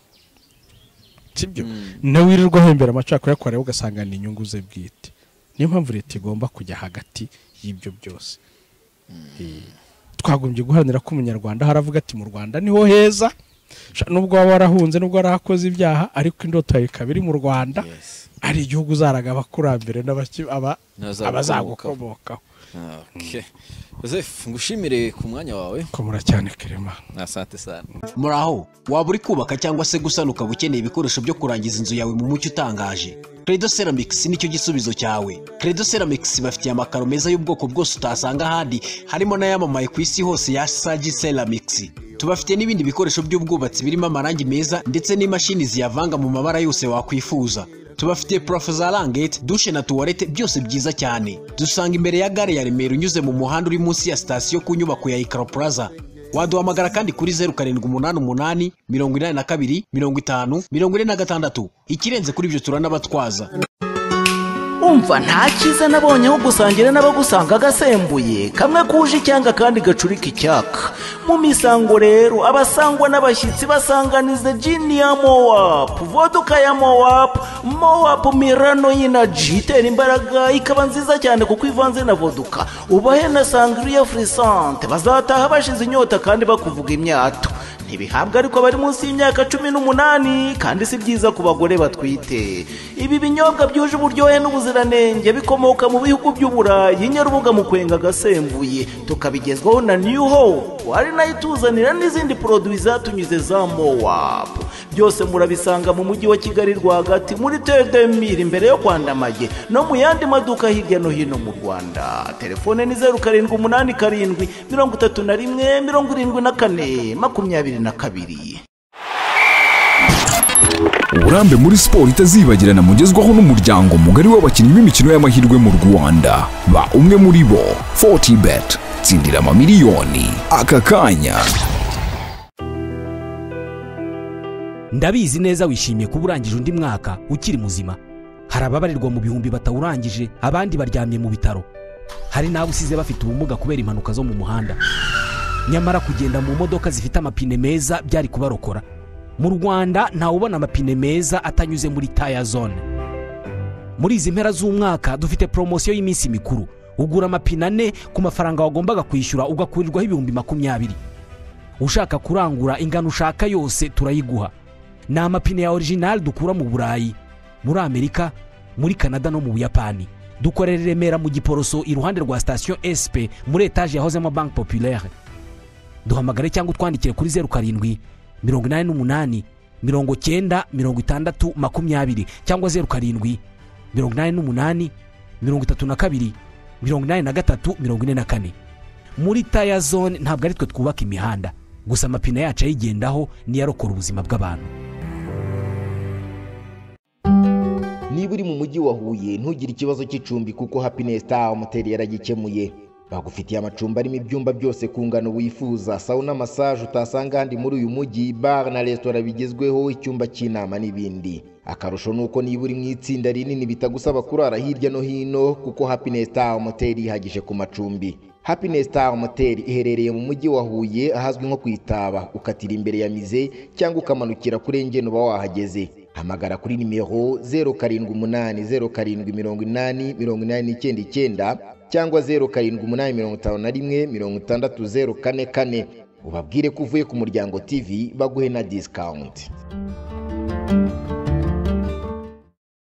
sibyo? Nawe wirirwa ahembera amacakubiri akora ugasanga ni inyungu ze bwite. Niyo mpamvu leta igomba kujya hagati y'ibyo byose. Twagombye guharanira ko umunyarwanda haravuga ati mu Rwanda niho heza, nubwo waba warahunze, nubwo warakoze ibyaha, ariko indoto yawe ikaba iri mu Rwanda, ari igihugu uzaraga abakurambere abazagukomokaho. Joseph, ngushimire ku mwanya wawe. Komera cyane Clement. Asante sana. Muraho, waba uri kubaka cyangwa se gusana ukaba ukeneye ibikoresho byo kurangiza inzu yawe mu mucyo utangaje. Credo Ceramics nicyo gisubizo cyawe. Credo Ceramics bafitiye amakaro meza y'ubwoko bwose utasanga ahandi, harimo n'ayamamaye ku isi hose ya Sagi Ceramics. Tubafitiye n'ibindi bikoresho by'ubwubatsi birimo amarangi meza ndetse n'imashini ziyavanga mu mabara yose wakwifuza. Tubafitiye parafo za langete, dushe na tuwarete byose byiza cyane. Dusanga imbere ya gare ya Remera unyuze mu muhanda uri munsi ya sitasiyo ku nyubako ya Ikaro Plaza. Waduhamagara kandi kuri 0788 82 50 46. Ikirenze kuri ibyo turanabatwaza. Umva nta cyiza nabonye aho gusangira n'abagusanga agasembuye, kamwe kuje icyanga kandi gacurika icyaka. Mu misango rero abasangwa n'abashyitsi basanganiza gin ya Mowapu, vodka ya Mowapu, Mowapu Milano y'inaji itera imbaraga ikaba nziza cyane kuko ivanze na vodka. Ubahe na sangriya frisante, bazataha bashize inyota kandi bakuvuga imyato. Ntibihabwa ariko bari munsi y'imyaka 18, kandi si byiza ku bagore batwite. Ibi binyobwa byuje uburyohe n'ubuziranenge bikomoka mu bihugu by'Uburayi, Nyarubuga mu kwenga agasembuye, tukabigezwaho na New Hope, ari nayo ituzanira n'izindi produits zatunyuze za Mowapu. Byose murabisanga mu mujyi wa Kigali rwagati muri T2000 imbere yo kwandamage, no mu yandi maduka hirya no hino mu Rwanda. Telefone ni 0787 31 74 22. Uburambe muri siporo itazibagirana mugezwaho n'umuryango mugari w'abakinnyi b'imikino y'amahirwe mu Rwanda. Ba umwe muri bo. 40bet, tsindira amamiliyoni aka kanya. Ndabizi neza wishimiye kuba urangije undi mwaka ukiri muzima. Hari ababarirwa mu bihumbi batawurangije, abandi baryamye mu bitaro. Hari n'abo usize bafite ubumuga kubera impanuka zo mu muhanda. Nyamara kugenda mu modoka zifite amapine meza byari kubarokora. Mu Rwanda ntawubona amapine meza atanyuze muri Tire Zone. Muri izi mpera z'umwaka dufite poromosiyo y'iminsi mikuru, ugura amapine 4 ku mafaranga wagombaga kwishyura ugakurirwaho 20,000. Ushaka kurangura ingano ushaka yose turayiguha. Ni amapine ya original dukura mu Burayi, muri Amerika, muri Canada no mu Buyapani. Dukorera i Remera mu Giporoso iruhande rwa sitasiyo SP muri etaje yahozemo Banque Populaire. Duhamagare cyangwa utwandikire kuri 07 88 90 60 20 cyangwa 07 88 32 83 44. Muri Tire Zone ntabwo ari twe twubaka imihanda gusa, amapine yacu ayigendaho niyarokora ubuzima bw'abantu. Niba uri mu mujyi wa Huye ntugire ikibazo cy'icumbi kuko Happiness Town Hotel yaragikemuye. Bagufitiye amacumbi arimo ibyumba byose ku ngano wifuza, sauna, massage utasanga ahandi muri uyu mujyi, bar na resitora bigezweho, icyumba cy'inama n'ibindi. Akarusho ni uko niba uri mu itsinda rinini bitagusaba kurara hirya no hino kuko Happiness Town Hotel ihagije ku macumbi. Happiness Town Hotel iherereye mu mujyi wa Huye ahazwi nko ku Itaba, ukatira imbere ya mize cyangwa ukamanukira kuri Engene uba wahageze. Hamagara kuri nimero 078 07 80 89 cyangwa 078 51 60 44. Ubabwire ko uvuye ku Muryango TV baguhe na discount.